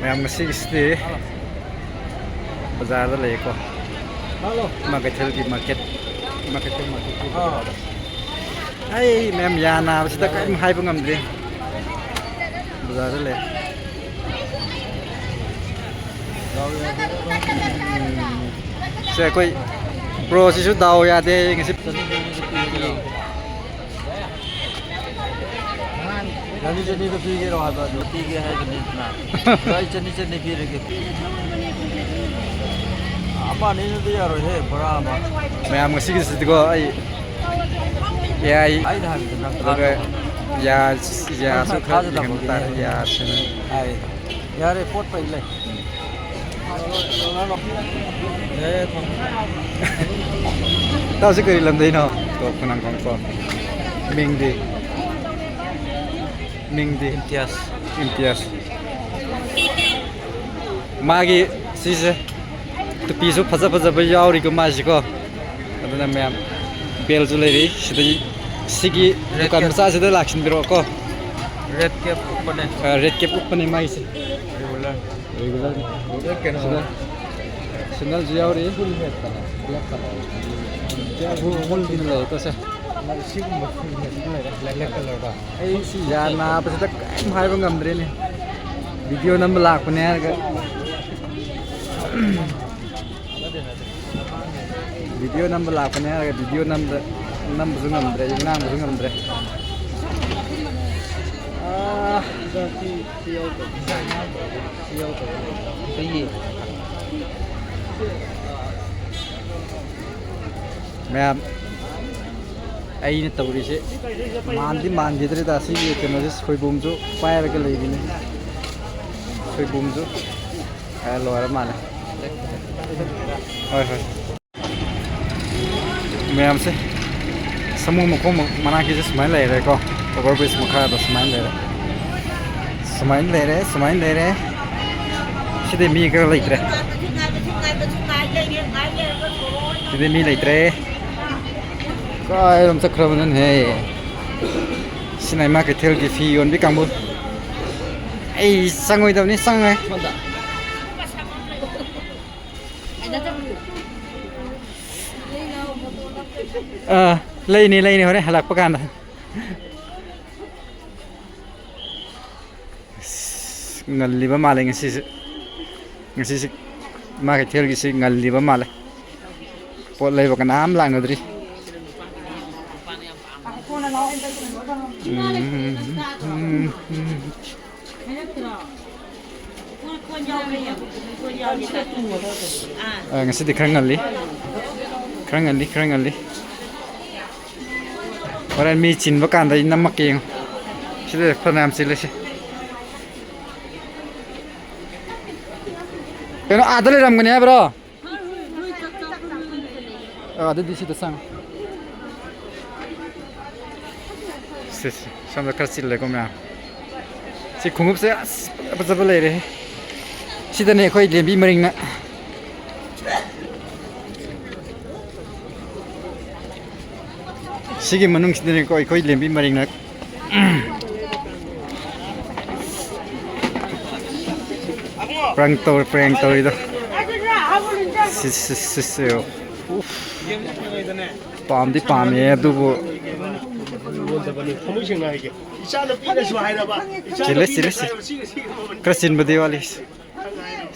ꯃꯌꯥꯝ ꯉꯁꯤꯒꯤꯁꯤꯗꯤ ꯕꯖꯥꯔꯗ ꯂꯩꯌꯦꯀꯣ꯫ ꯏꯃꯥ ꯀꯩꯊꯦꯜꯒꯤ ꯃꯥꯔꯀꯦꯠ, ꯏꯃꯥ ꯀꯩꯊꯦꯜ ꯃꯥꯔꯀꯦꯠꯀꯤ ꯕꯖꯥꯔꯗ꯫ ꯑꯩ ꯃꯌꯥꯝ ꯌꯥ ꯅꯥꯕꯁꯤꯗ ꯀꯔꯤꯝ ꯍꯥꯏꯕ ꯉꯝꯗ꯭ꯔꯦ꯫ ꯕꯖꯥꯔꯗ ꯂꯩ꯫ ꯁꯦ, ꯑꯩꯈꯣꯏ ꯕ꯭ꯔꯣꯁꯤꯁꯨ ꯗꯥꯎ ꯌꯥꯗꯦ ꯉꯁꯤ꯫ ꯆꯅꯤ ꯆꯅꯤꯗ ꯄꯤꯒꯦꯔꯣ ꯍꯥꯏꯕ ꯑꯗꯨ? ꯄꯤꯒꯦ ꯍꯥꯏꯕꯅꯤꯗꯅ꯫ ꯑꯗꯣ ꯑꯩ ꯆꯅꯤ ꯆꯅꯤ ꯄꯤꯔꯒꯦ꯫ ꯑꯃ ꯑꯅꯤꯅꯗꯤ ꯌꯥꯔꯣꯏꯍꯦ, ꯕꯣꯔꯥ ꯑꯃ꯫ ꯃꯌꯥꯝ ꯉꯁꯤꯒꯤꯁꯤꯗꯤꯀꯣ ꯑꯩ ꯌꯥꯏ꯫ ꯑꯩꯅ ꯍꯥꯏꯕꯗꯤ ꯅꯪ ꯑꯗꯨꯒ ꯊꯥꯖꯕ꯫ ꯌꯥ-, ꯌꯥꯁꯨ ꯈꯔ ꯊꯥꯖꯗꯕꯒꯤꯅꯦ ꯌꯦꯡꯍꯟꯕ ꯇꯥꯔꯦ, ꯍꯥꯏꯕꯅꯤ꯫ ꯌꯥꯁꯤꯅ꯫ ꯍꯥꯏ꯫ ꯌꯥꯔꯦ, ꯄꯣꯠ ꯄꯩ ꯂꯩ꯫ ꯌꯥꯔꯦ, ꯊꯝꯃꯣ꯫ ꯏꯇꯥꯎꯁꯤ ꯀꯔꯤ ꯂꯝꯗꯩꯅꯣ? ꯇꯣꯞ ꯈꯣꯡꯅꯥꯡꯈꯣꯡ ꯀꯣ꯫ ꯃꯤꯡꯗꯤ? ꯃꯤꯡꯗꯤ? ꯏꯝꯇꯤꯌꯥꯁ꯫ ꯏꯝꯇꯤꯌꯥꯁ꯫ ꯃꯥꯒꯤ ꯁꯤꯁꯦ ꯇꯨꯄꯤꯁꯨ ꯐꯖ ꯐꯖꯕ ꯌꯥꯎꯔꯤꯀꯣ ꯃꯥꯁꯤꯀꯣ꯫ ꯑꯗꯨꯅ ꯃꯌꯥꯝ, ꯕꯦꯜꯁꯨ ꯂꯩꯔꯤ ꯁꯤꯗꯒꯤ, ꯁꯤꯒꯤ ꯔꯦꯠ ꯗꯨꯀꯥꯟ ꯀꯦꯞ꯫ ꯃꯆꯥꯁꯤꯗ ꯂꯥꯛꯁꯤꯟꯕꯤꯔꯛꯑꯣꯀꯣ꯫ ꯔꯦꯠ ꯀꯦꯞ ꯎꯞꯄꯅꯦ꯫ ꯑ, ꯔꯦꯠ ꯀꯦꯞ ꯎꯞꯄꯅꯦ ꯃꯥꯒꯤꯁꯦ꯫ ꯔꯤꯒꯨꯂꯔ꯫ ꯔꯤꯒꯨꯂꯔ꯫ ꯀꯩꯅꯣ꯫ ꯁꯤꯗ ꯁꯦꯟꯗꯜꯁꯨ ꯌꯥꯎꯔꯤ꯫ ꯐꯨꯜ ꯍꯦꯠ ꯀꯂꯔ, ꯕ꯭ꯂꯦꯛ ꯀꯂꯔ꯫ ꯐꯨꯜ ꯂꯩꯔꯦꯀꯣ ꯁꯦ꯫ ꯁꯤꯒꯨꯝꯕ ꯐꯨꯜ ꯍꯦꯠ ꯂꯩꯔꯦ, ꯕ꯭ꯂꯦꯛ ꯀꯂꯔꯗ꯫ ꯑꯩ ꯁꯤ ꯌꯥ ꯅꯥꯕꯁꯤꯗ ꯀꯔꯤꯝ ꯍꯥꯏꯕ ꯉꯝꯗ꯭ꯔꯦꯅꯦ꯫ ꯚꯤꯗꯤꯑꯣ ꯅꯝꯕ ꯂꯥꯛꯄꯅꯦ ꯍꯥꯏꯔꯒ꯫ ꯚꯤꯗꯤꯑꯣ ꯅꯝꯕ ꯂꯥꯛꯄꯅꯦ ꯍꯥꯏꯔꯒ ꯚꯤꯗꯤꯑꯣ ꯅꯝꯕ, ꯅꯝꯕꯁꯨ ꯉꯝꯗ꯭ꯔꯦ, ꯉꯥꯡꯕꯁꯨ ꯉꯝꯗ꯭ꯔꯦ꯫ ꯑꯥ꯫ ꯃꯌꯥꯝ, ꯑꯩꯅ ꯇꯧꯔꯤꯁꯦ ꯃꯥꯟꯗꯤ ꯃꯥꯟꯈꯤꯗ꯭ꯔꯦꯗ꯫ ꯁꯤꯒꯤ ꯀꯩꯅꯣꯁꯦ, ꯁꯣꯏꯕꯨꯝꯁꯨ ꯄꯥꯏꯔꯒ ꯂꯩꯔꯤꯅꯦ꯫ ꯁꯣꯏꯕꯨꯝꯁꯨ, ꯑ, ꯂꯣꯏꯔ ꯃꯥꯜꯂꯦ꯫ ꯍꯣꯏ, ꯍꯣꯏ꯫ ꯃꯌꯥꯝꯁꯦ, ꯁꯥꯃꯨ ꯃꯈꯣꯡ ꯃꯅꯥꯛꯀꯤꯁꯦ ꯁꯨꯃꯥꯏꯅ ꯂꯩꯔꯦꯀꯣ꯫ ꯑꯣꯚꯔ ꯕ꯭ꯔꯤꯖ ꯃꯈꯥꯗ ꯁꯨꯃꯥꯏꯅ ꯂꯩꯔꯦ꯫ ꯁꯨꯃꯥꯏꯅ ꯂꯩꯔꯦ, ꯁꯨꯃꯥꯏꯅ ꯂꯩꯔꯦ꯫ ꯁꯤꯗꯤ ꯃꯤ ꯈꯔ ꯂꯩꯇ꯭ꯔꯦ꯫ ꯁꯤꯗꯤ ꯃꯤ ꯂꯩꯇ꯭ꯔꯦ꯫ ꯀꯥꯏꯔꯣꯝ ꯆꯠꯈ꯭ꯔꯕꯅꯣꯅꯦꯍꯦ? ꯁꯤꯅ ꯏꯃꯥ ꯀꯩꯊꯦꯜꯒꯤ ꯐꯤ ꯌꯣꯟꯕꯤ ꯀꯥꯡꯕꯨ꯫ ꯑꯩ ꯆꯪꯉꯣꯏꯗꯕꯅꯤ, ꯆꯪꯉꯣꯏ꯫ ꯑꯥ, ꯂꯩꯅꯤ, ꯂꯩꯅꯤ, ꯍꯣꯔꯦꯟ ꯍꯜꯂꯛꯄ ꯀꯥꯟꯗ꯫ ꯑꯁ, ꯉꯜꯂꯤꯕ ꯃꯥꯜꯂꯦ ꯉꯁꯤꯁꯦ꯫ ꯉꯁꯤꯁꯦ ꯏꯃꯥ ꯀꯩꯊꯦꯜꯒꯤꯁꯤ ꯉꯜꯂꯤꯕ ꯃꯥꯜꯂꯦ꯫ ꯄꯣꯠ ꯂꯩꯕ ꯀꯅꯥꯝ ꯂꯥꯛꯅꯗ꯭ꯔꯤ꯫ ꯎꯝ, ꯎꯝ, ꯎꯝ꯫ ꯑ, ꯉꯁꯤꯗꯤ ꯈꯔ ꯉꯜꯂꯤ꯫ ꯈꯔ ꯉꯜꯂꯤ, ꯈꯔ ꯉꯜꯂꯤ꯫ ꯍꯣꯔꯦꯟ ꯃꯤ ꯆꯤꯟꯕ ꯀꯥꯟꯗ ꯑꯩ ꯅꯝꯃꯛꯀꯦ ꯌꯦꯡꯉꯨ꯫ ꯁꯤꯗ ꯐꯅꯌꯥꯝ ꯆꯤꯜꯂꯤꯁꯦ꯫ ꯀꯩꯅꯣ, ꯑꯥꯗ ꯂꯩꯔꯝꯒꯅꯤ ꯍꯥꯏꯕ꯭ꯔꯣ? ꯑ, ꯑꯗꯨꯗꯤ ꯁꯤꯗ ꯆꯪꯉꯣ꯫ ꯁꯤ, ꯁꯤ, ꯁꯣꯝꯗ ꯈꯔ ꯆꯤꯜꯂꯦꯀꯣ ꯃꯌꯥꯝ꯫ ꯈꯣꯡꯎꯞꯁꯦ ꯑꯁ ꯐꯖ ꯐꯖꯕ ꯂꯩꯔꯦ꯫ ꯁꯤꯗꯅꯦ ꯑꯩꯈꯣꯏ ꯂꯦꯝꯕꯤ ꯃꯔꯤꯡꯅ꯫ ꯁꯤꯒꯤ ꯃꯅꯨꯡꯁꯤꯗꯅꯦꯀꯣ ꯑꯩꯈꯣꯏ ꯂꯦꯝꯕꯤ ꯃꯔꯤꯡꯅ ꯄ꯭ꯔꯥꯡ ꯇꯧꯔ-, ꯄ꯭ꯔꯦꯡ ꯇꯧꯔꯤꯗꯣ꯫ ꯁꯤ, ꯁꯤ, ꯁꯤ, ꯁꯤ, ꯎꯐ꯫ ꯄꯥꯝꯗꯤ ꯄꯥꯝꯃꯦ ꯑꯗꯨꯕꯨ꯫ ꯌꯣꯟꯗꯕꯅꯤ꯫ ꯊꯃꯣꯏ ꯁꯦꯡꯅ ꯍꯥꯏꯒꯦ꯫ ꯏꯆꯥꯅꯨꯄꯤꯅꯁꯨ ꯍꯥꯏꯔꯕ꯫ ꯆꯤꯜꯂꯦ, ꯆꯤꯜꯂꯦ, ꯆꯤꯜꯂꯦ꯫ ꯈꯔ ꯆꯤꯟꯕꯗꯤ ꯋꯥꯠꯂꯤ꯫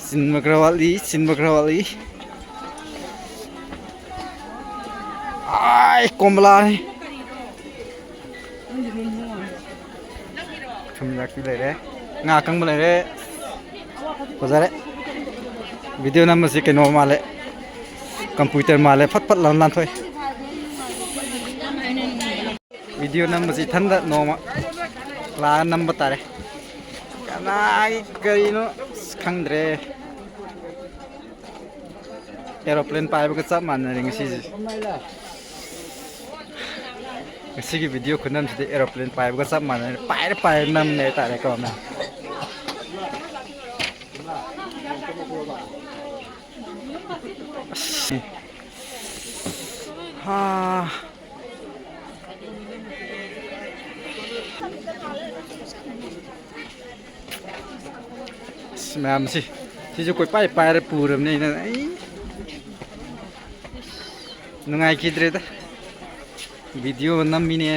ꯆꯤꯟꯕ ꯈꯔ ꯋꯥꯠꯂꯤ, ꯆꯤꯟꯕ ꯈꯔ ꯋꯥꯠꯂꯤ꯫ ꯑꯥꯏ, ꯀꯣꯝꯂꯥꯅꯤ꯫ ꯊꯨꯝ ꯌꯥꯛꯄꯤ ꯂꯩꯔꯦ, ꯉꯥ ꯑꯀꯪꯕ ꯂꯩꯔꯦ꯫ ꯐꯖꯔꯦ꯫ ꯚꯤꯗꯤꯑꯣ ꯅꯝꯕꯁꯤ ꯀꯩꯅꯣ ꯃꯥꯜꯂꯦ, ꯀꯝꯄ꯭ꯌꯨꯇꯔ ꯃꯥꯜꯂꯦ, ꯐꯠ ꯐꯠ ꯂꯥꯎꯅ ꯂꯥꯟꯊꯣꯛꯑꯦ꯫ ꯚꯤꯗꯤꯑꯣ ꯅꯝꯕꯁꯤ ꯏꯊꯟꯗ ꯅꯣꯡꯃ ꯂꯥꯛꯑꯒ ꯅꯝꯕ ꯇꯥꯔꯦ꯫ ꯀꯅꯥꯒꯤ ꯀꯔꯤꯅꯣ ꯑꯁ ꯈꯪꯗ꯭ꯔꯦ꯫ ꯑꯦꯔꯣꯄ꯭ꯂꯦꯟ ꯄꯥꯏꯕꯒ ꯆꯞ ꯃꯥꯟꯅꯔꯦ ꯉꯁꯤꯁꯦ꯫ ꯉꯁꯤꯒꯤ ꯚꯤꯗꯤꯑꯣ ꯈꯨꯅꯝꯁꯤꯗꯤ ꯑꯦꯔꯣꯄ꯭ꯂꯦꯟ ꯄꯥꯏꯕꯒ ꯆꯞ ꯃꯥꯟꯅꯔꯦ꯫ ꯄꯥꯏꯔ ꯄꯥꯏꯔ ꯅꯝꯃꯦ ꯍꯥꯏꯇꯥꯔꯦꯀꯣ, ꯃꯌꯥꯝ꯫ ꯑꯁ꯫ ꯍꯥ꯫ ꯑꯁ, ꯃꯌꯥꯝꯁꯤ, ꯁꯤꯁꯨ ꯀꯣꯏꯄꯥꯏ ꯄꯥꯏꯔ ꯄꯨꯔꯕꯅꯦ ꯑꯩꯅ꯫ ꯑꯩ ꯅꯨꯡꯉꯥꯏꯈꯤꯗ꯭ꯔꯦꯗ꯫ ꯚꯤꯗꯤꯑꯣ ꯅꯝꯃꯤꯅꯦ꯫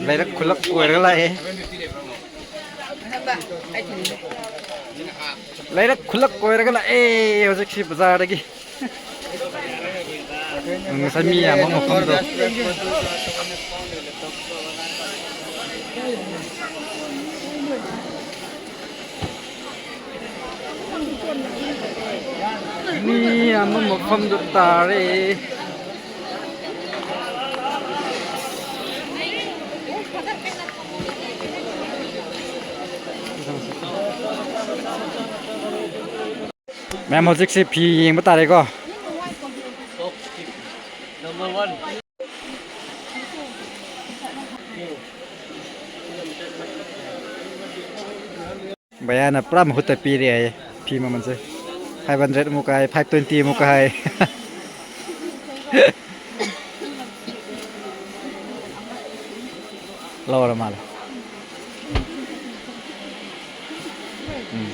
ꯂꯩꯔꯛ ꯈꯨꯜꯂꯛ ꯀꯣꯏꯔꯒ ꯂꯥꯛꯑꯦ꯫ ꯂꯩꯔꯛ ꯈꯨꯜꯂꯛ ꯀꯣꯏꯔꯒ ꯂꯥꯛꯑꯦ ꯍꯧꯖꯤꯛꯁꯤ ꯕꯖꯥꯔꯗꯒꯤ꯫ ꯉꯁꯥꯏ ꯃꯤ ꯌꯥꯝꯕ ꯃꯐꯝꯗꯣ꯫ ꯃꯤ ꯌꯥꯝꯕ ꯃꯐꯝꯗ ꯇꯥꯔꯦ꯫ ꯃꯌꯥꯝ ꯍꯧꯖꯤꯛꯁꯦ ꯐꯤ ꯌꯦꯡꯕ ꯇꯥꯔꯦꯀꯣ꯫ ꯚꯩꯌꯥꯅ ꯄꯨꯔꯥ ꯃꯍꯨꯠꯇ ꯄꯤꯔꯦ ꯍꯥꯏꯌꯦ꯫ ꯐꯤ ꯃꯃꯜꯁꯦ five hundred ꯑꯃꯨꯛꯀ ꯍꯥꯏ, five twenty ꯑꯃꯨꯛꯀ ꯍꯥꯏ꯫ ꯂꯧꯔ ꯃꯥꯜꯂꯦ꯫ ꯎꯝ꯫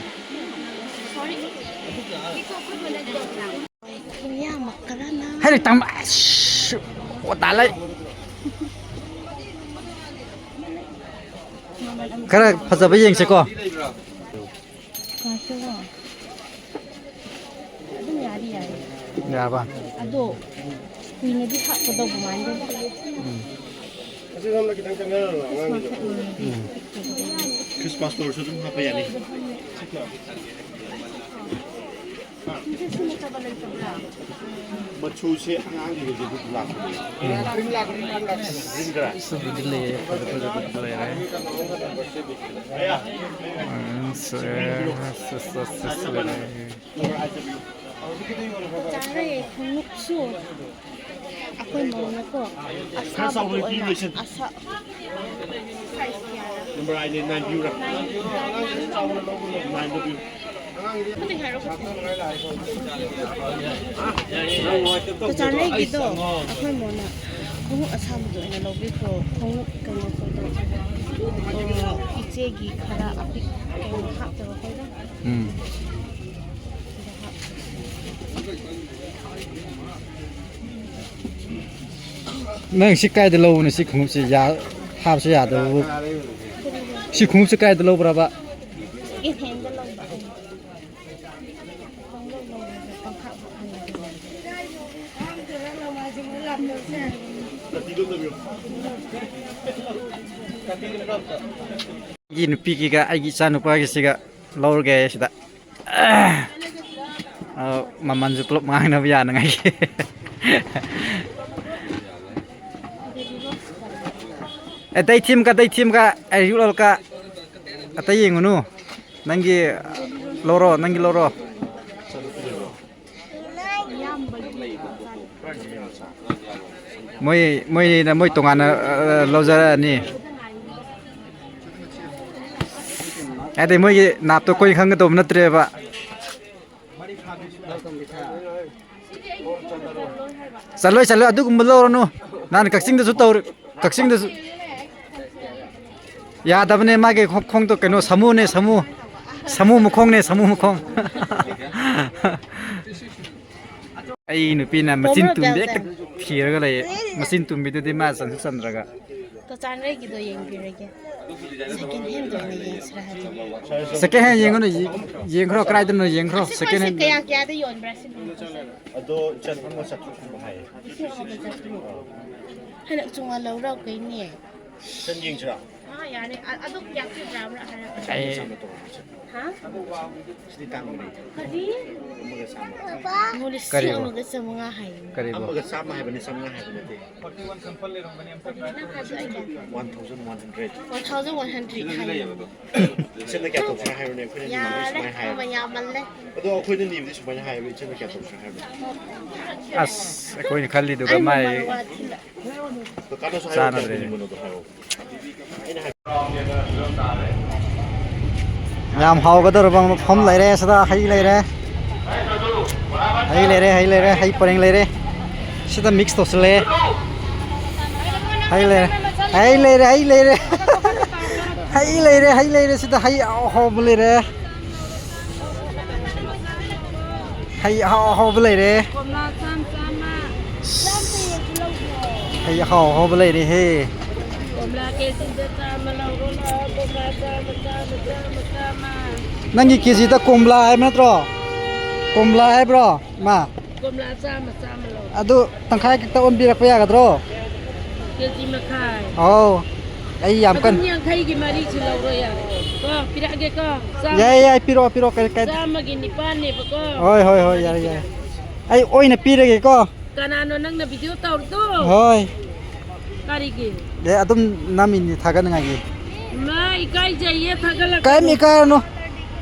ꯍꯥꯏꯔꯦ ꯇꯝ-, ꯑꯁ, ꯑꯣ ꯇꯥ ꯂꯩ꯫ ꯈꯔ ꯐꯖꯕ ꯌꯦꯡꯁꯤꯀꯣ꯫ ꯉꯥꯏꯈꯣꯀꯣ꯫ ꯑꯗꯨꯝ ꯌꯥꯗꯤ ꯌꯥꯏ꯫ ꯌꯥꯔꯕ? ꯑꯗꯣ ꯀꯨꯏꯅꯗꯤ ꯍꯥꯞꯀꯗꯧꯕ ꯃꯥꯟꯗꯦ꯫ ꯎꯝ꯫ ꯈ꯭ꯔꯤꯁꯃꯥꯁ ꯑꯣꯏꯔꯗꯤ ꯎꯝ꯫ ꯈ꯭ꯔꯤꯁꯃꯥꯁ ꯑꯣꯏꯔꯁꯨ ꯑꯗꯨꯝ ꯍꯥꯞꯄ ꯌꯥꯅꯤ꯫ ꯃꯆꯨꯁꯦ ꯑꯉꯥꯡꯒꯤ ꯍꯧꯖꯤꯛ ꯍꯧꯖꯤꯛ ꯂꯥꯛꯄꯅꯦ꯫ Green colour. ꯁꯤꯕꯨꯗꯤ ꯂꯩꯔꯦ, ꯐꯖ ꯐꯖꯕꯗꯤ ꯂꯩꯔꯦ꯫ ꯎꯝ, ꯁꯦ, ꯁꯦ, ꯁꯦ, ꯁꯦ, ꯁꯦ꯫ ꯆꯥꯔꯦ, ꯈꯣꯡꯎꯞꯁꯨ꯫ ꯑꯩꯈꯣꯏ ꯃꯧꯅꯀꯣ, ꯈꯔ ꯆꯥꯎꯕ ꯑꯁꯥꯕꯗꯣ ꯅꯨꯄꯤ ꯑꯣꯏꯅ, ꯂꯣꯏꯁꯟ꯫ ꯑꯁꯥ-, ꯅꯝꯕꯔ ꯑꯥꯏꯠꯅꯦ, ꯅꯥꯏꯟ ꯄꯤꯌꯨꯔꯥ? ꯅꯥꯏꯟ ꯄꯤꯌꯨ꯫ ꯆꯥꯆꯥ ꯂꯩꯒꯤꯗꯣ ꯑꯩꯈꯣꯏ ꯃꯣꯅ ꯈꯣꯡꯎꯞ ꯑꯁꯥꯡꯕꯗꯣ ꯑꯣꯏꯅ ꯂꯧꯕꯤꯈ꯭ꯔꯣ꯫ ꯈꯣꯡꯎꯞ ꯀꯩꯅꯣ ꯈꯣꯏꯗꯣ, ꯑ, ꯏꯆꯦꯒꯤ ꯈꯔ ꯑꯄꯤꯛ ꯀꯩꯅꯣ ꯍꯥꯞꯇꯕ ꯈꯣꯏꯗꯣ꯫ ꯎꯝ꯫ ꯅꯪ ꯁꯤ ꯀꯥꯏꯗ ꯂꯧꯕꯅꯣ? ꯁꯤ ꯈꯣꯡꯎꯞꯁꯦ ꯌꯥ-, ꯍꯥꯞꯁꯨ ꯌꯥꯗꯕꯕꯨ꯫ ꯁꯤ ꯈꯣꯡꯎꯞꯁꯦ ꯀꯥꯏꯗ ꯂꯧꯕ꯭ꯔꯕ? ꯁꯦꯀꯦꯟ ꯍꯦꯟꯗ ꯂꯧꯕ ꯑꯩꯅ꯫ ꯄꯪꯂꯧ ꯂꯧꯔꯒ ꯄꯪꯍꯥꯞ ꯍꯥꯞꯍꯜꯂꯒ꯫ ꯑꯩꯒꯤ ꯅꯨꯄꯤꯒꯤꯒ ꯑꯩꯒꯤ ꯏꯆꯥ ꯅꯨꯄꯥꯒꯤꯁꯤꯒ ꯂꯧꯔꯒꯦ ꯁꯤꯗ꯫ ꯑ, ꯃꯃꯜꯁꯨ ꯄꯨꯂꯞ ꯉꯥꯡꯅꯕ ꯌꯥꯅꯉꯥꯏꯒꯤ꯫ ꯑꯇꯩ ꯊꯤꯝꯒ, ꯑꯇꯩ ꯊꯤꯝꯒ, ꯑꯩ ꯌꯨꯠ ꯂꯣꯜꯀ ꯑꯇꯩ ꯌꯦꯡꯉꯨꯅꯨ꯫ ꯅꯪꯒꯤ ꯂꯧꯔꯣ, ꯅꯪꯒꯤ ꯂꯧꯔꯣ꯫ ꯃꯣꯏ, ꯃꯣꯏꯅ ꯃꯣꯏ ꯇꯣꯉꯥꯟꯅ, ꯑ, ꯂꯧꯖꯔꯛꯑꯅꯤ꯫ ꯍꯥꯏꯗꯤ ꯃꯣꯏꯒꯤ ꯅꯥꯞꯇꯣ ꯑꯩꯈꯣꯏ ꯈꯪꯒꯗꯧꯕ ꯅꯠꯇ꯭ꯔꯦꯕ꯫ ꯆꯠꯂꯣꯏ, ꯆꯠꯂꯣꯏ, ꯑꯗꯨꯒꯨꯝꯕ ꯂꯧꯔꯅꯨ꯫ ꯅꯍꯥꯟ ꯀꯛꯆꯤꯡꯗꯁꯨ ꯇꯧꯔꯦ, ꯀꯛꯆꯤꯡꯗꯁꯨ꯫ ꯌꯥꯗꯕꯅꯦ, ꯃꯥꯒꯤ ꯈꯣꯡ-, ꯈꯣꯡꯗꯣ ꯀꯩꯅꯣ, ꯁꯥꯃꯨꯅꯦ, ꯁꯥꯃꯨ꯫ ꯁꯥꯃꯨ ꯃꯈꯣꯡꯅꯦ, ꯁꯥꯃꯨ ꯃꯈꯣꯡ꯫ ꯑꯩ ꯅꯨꯄꯤꯅ ꯃꯆꯤꯟ ꯇꯨꯝꯕꯤ ꯍꯦꯛꯇ ꯊꯤꯔꯒ ꯂꯩꯌꯦ꯫ ꯃꯆꯤꯟ ꯇꯨꯝꯕꯤꯗꯨꯗꯤ ꯃꯥ ꯆꯟꯁꯨ ꯆꯟꯗ꯭ꯔꯒ꯫ ꯇꯣꯆꯥꯟ ꯔꯩꯒꯤꯗꯣ ꯌꯦꯡꯕꯤꯔꯒꯦ꯫ ꯁꯦꯀꯦꯟ ꯍꯦꯟꯗ ꯑꯣꯏꯅ ꯌꯦꯡꯁꯤꯔꯥ ꯍꯥꯏꯕ꯫ ꯁꯦꯀꯦꯟ ꯍꯦꯟ ꯌꯦꯡꯉꯨꯅꯨ, ꯌꯦ-, ꯌꯦꯡꯈ꯭ꯔꯣ, ꯀꯗꯥꯏꯗꯅꯣ ꯌꯦꯡꯈ꯭ꯔꯣ, ꯑꯁꯤ ꯁꯦꯀꯦꯟ ꯄꯣꯠꯁꯦ ꯍꯦꯟ꯫ ꯀꯌꯥ ꯀꯌꯥꯗ ꯌꯣꯟꯕ꯭ꯔꯥ ꯁꯤꯕꯣ? ꯑꯗꯣ ꯏꯆꯟ ꯑꯃ ꯆꯥꯇ꯭ꯔꯨꯛ ꯀꯨꯝꯕ ꯍꯥꯏꯌꯦ꯫ ꯂꯤꯁꯤꯡ ꯑꯃꯒ ꯆꯥꯇ꯭ꯔꯨꯛ꯫ ꯍꯟꯗꯛ ꯆꯨꯉꯥ ꯂꯧꯔꯛ ꯀꯩꯅꯦ꯫ ꯏꯆꯟ ꯌꯦꯡꯁꯤꯔꯥ? ꯑꯥ, ꯌꯥꯔꯦ꯫ ꯑ-, ꯑꯗꯨ ꯀꯌꯥ ꯄꯤꯕ꯭ꯔꯥ ꯑꯃꯔꯛ ꯍꯥꯏꯔꯛꯑꯣ꯫ ꯑꯩ ꯍꯥ? ꯁꯤꯗꯤ ꯇꯥꯡꯕꯅꯦ꯫ ꯀꯔꯤ? ꯑꯃꯒ ꯆꯥꯝꯃ꯫ ꯌꯦꯡꯉꯣ, ꯂꯤꯁꯤꯡ ꯀꯔꯤꯕꯣ? ꯑꯃꯒ ꯆꯥꯝꯃꯉꯥ ꯍꯥꯏꯌꯦ꯫ ꯀꯔꯤꯕꯣ? ꯑꯃꯒ ꯆꯥꯝꯃ ꯍꯥꯏꯕꯅꯤ, ꯆꯥꯝꯃꯉꯥ ꯍꯥꯏꯕ ꯅꯠꯇꯦ꯫ ꯀꯔꯤꯅꯣ ꯍꯥꯏꯁꯦ? One thousand one hundred꯫ One thousand one hundred ꯍꯥꯏꯌꯦ꯫ ꯏꯆꯟꯅ ꯀꯌꯥ ꯇꯧꯁꯤꯔꯥ ꯍꯥꯏꯕꯅꯦ? ꯑꯩꯈꯣꯏꯅ ꯅꯤꯕꯗꯤ ꯌꯥꯔꯦ, ꯁꯨꯃꯥꯏꯅ ꯍꯥꯏꯌꯦꯕ꯫ ꯃꯃꯜ ꯌꯥꯝꯃꯜꯂꯦ꯫ ꯑꯗꯣ ꯑꯩꯈꯣꯏꯅ ꯅꯤꯕꯗꯤ ꯁꯨꯃꯥꯏꯅ ꯍꯥꯏꯌꯦꯕ, ꯏꯆꯟꯅ ꯀꯌꯥ ꯇꯧꯁꯤꯔꯥ ꯍꯥꯏꯕꯅꯦ? ꯑꯁ, ꯑꯩꯈꯣꯏꯅ ꯈꯜꯂꯤꯗꯨꯒ ꯑꯩ ꯃꯥꯏ ꯃꯃꯜ ꯋꯥ ꯊꯤꯜꯂꯛ-, ꯀꯀꯥꯅꯁꯨ ꯍꯥꯏꯔꯛꯑꯣ, ꯆꯥꯟꯅꯗ꯭ꯔꯦꯅꯦ꯫ ꯀꯌꯥ ꯄꯤꯅꯤꯡꯕꯅꯣꯗꯣ ꯍꯥꯏꯔꯛꯑꯣ꯫ ꯌꯥꯝ ꯍꯥꯎꯒꯗꯧꯔꯕ ꯃꯐꯝ ꯂꯩꯔꯦ꯫ ꯁꯤꯗ ꯍꯩ ꯂꯩꯔꯦ, ꯍꯩ ꯂꯩꯔꯦ, ꯍꯩ ꯂꯩꯔꯦ, ꯍꯩ ꯄꯔꯦꯡ ꯂꯩꯔꯦ꯫ ꯁꯤꯗ mix ꯇꯧꯁꯤꯜꯂꯦ꯫ ꯍꯩ ꯂꯩꯔꯦ, ꯍꯩ ꯂꯩꯔꯦ, ꯍꯩ ꯂꯩꯔꯦ꯫ ꯍꯩ ꯂꯩꯔꯦ, ꯍꯩ ꯂꯩꯔꯦ꯫ ꯁꯤꯗ ꯍꯩ ꯑꯍꯥꯎꯕ ꯂꯩꯔꯦ꯫ ꯍꯩ ꯑꯍꯥꯎ ꯑꯍꯥꯎꯕ ꯂꯩꯔꯦ꯫ ꯀꯣꯝꯂꯥ ꯆꯥꯝ ꯆꯥꯝꯃ꯫ ꯍꯩ ꯑꯍꯥꯎ ꯑꯍꯥꯎꯕ ꯂꯩꯔꯦꯍꯦ꯫ ꯀꯣꯝꯂꯥ ꯀꯦꯖꯤꯗ ꯆꯥꯝꯃ ꯂꯧꯔꯣ ꯂꯥꯛꯑꯣ, ꯀꯣꯝꯂꯥ ꯆꯥꯝꯃ, ꯆꯥꯝꯃ, ꯆꯥꯝꯃ, ꯆꯥꯝꯃ꯫ ꯅꯪꯒꯤ ꯀꯦꯖꯤꯗ ꯀꯣꯝꯂꯥ ꯍꯥꯏꯕ ꯅꯠꯇ꯭ꯔꯣ? ꯀꯣꯝꯂꯥ ꯍꯥꯏꯕ꯭ꯔꯣ, ꯏꯃꯥ? ꯀꯣꯝꯂꯥ ꯆꯥꯝꯃ, ꯆꯥꯝꯃ ꯂꯧꯔꯣ꯫ ꯑꯗꯨ ꯇꯪꯈꯥꯏ ꯈꯛꯇ ꯑꯣꯟꯕꯤꯔꯛꯄ ꯌꯥꯒꯗ꯭ꯔꯣ? ꯀꯦꯖꯤ ꯃꯈꯥꯏ꯫ ꯑꯧ, ꯑꯩ ꯌꯥꯝ ꯀꯟ- ꯑꯗꯨꯝ ꯌꯥꯡꯈꯩꯒꯤ ꯃꯔꯤꯁꯨ ꯂꯧꯔꯣ ꯌꯥꯔꯦ꯫ ꯀꯣ, ꯄꯤꯔꯛꯑꯒꯦꯀꯣ꯫ ꯆꯥꯝꯃ-, ꯌꯥꯏ, ꯌꯥꯏ, ꯄꯤꯔꯛꯑꯣ, ꯄꯤꯔꯛꯑꯣ, ꯀꯔꯤ ꯀꯥꯏꯗꯦ꯫ ꯆꯥꯝꯃꯒꯤ ꯅꯤꯄꯥꯟꯅꯦꯕꯀꯣ꯫ ꯍꯣꯏ, ꯍꯣꯏ, ꯍꯣꯏ, ꯌꯥꯔꯦ, ꯌꯥꯔꯦ꯫ ꯑꯩ ꯑꯣꯏꯅ ꯄꯤꯔꯒꯦꯀꯣ꯫ ꯀꯅꯥꯅꯣ ꯅꯪꯅ video ꯇꯧꯔꯤꯗꯣ? ꯍꯣꯏ꯫ ꯀꯔꯤꯒꯤ? ꯑꯦ, ꯑꯗꯨꯝ ꯅꯝꯃꯤꯅꯤ ꯊꯥꯒꯠꯅꯤꯡꯉꯥꯏꯒꯤ꯫ ꯏꯃꯥ, ꯏꯀꯥꯏꯖꯩꯌꯦ, ꯊꯥꯒꯠꯂꯛꯀꯅꯨ꯫ ꯀꯔꯤꯝ ꯏꯀꯥꯏꯔꯨꯅꯨ꯫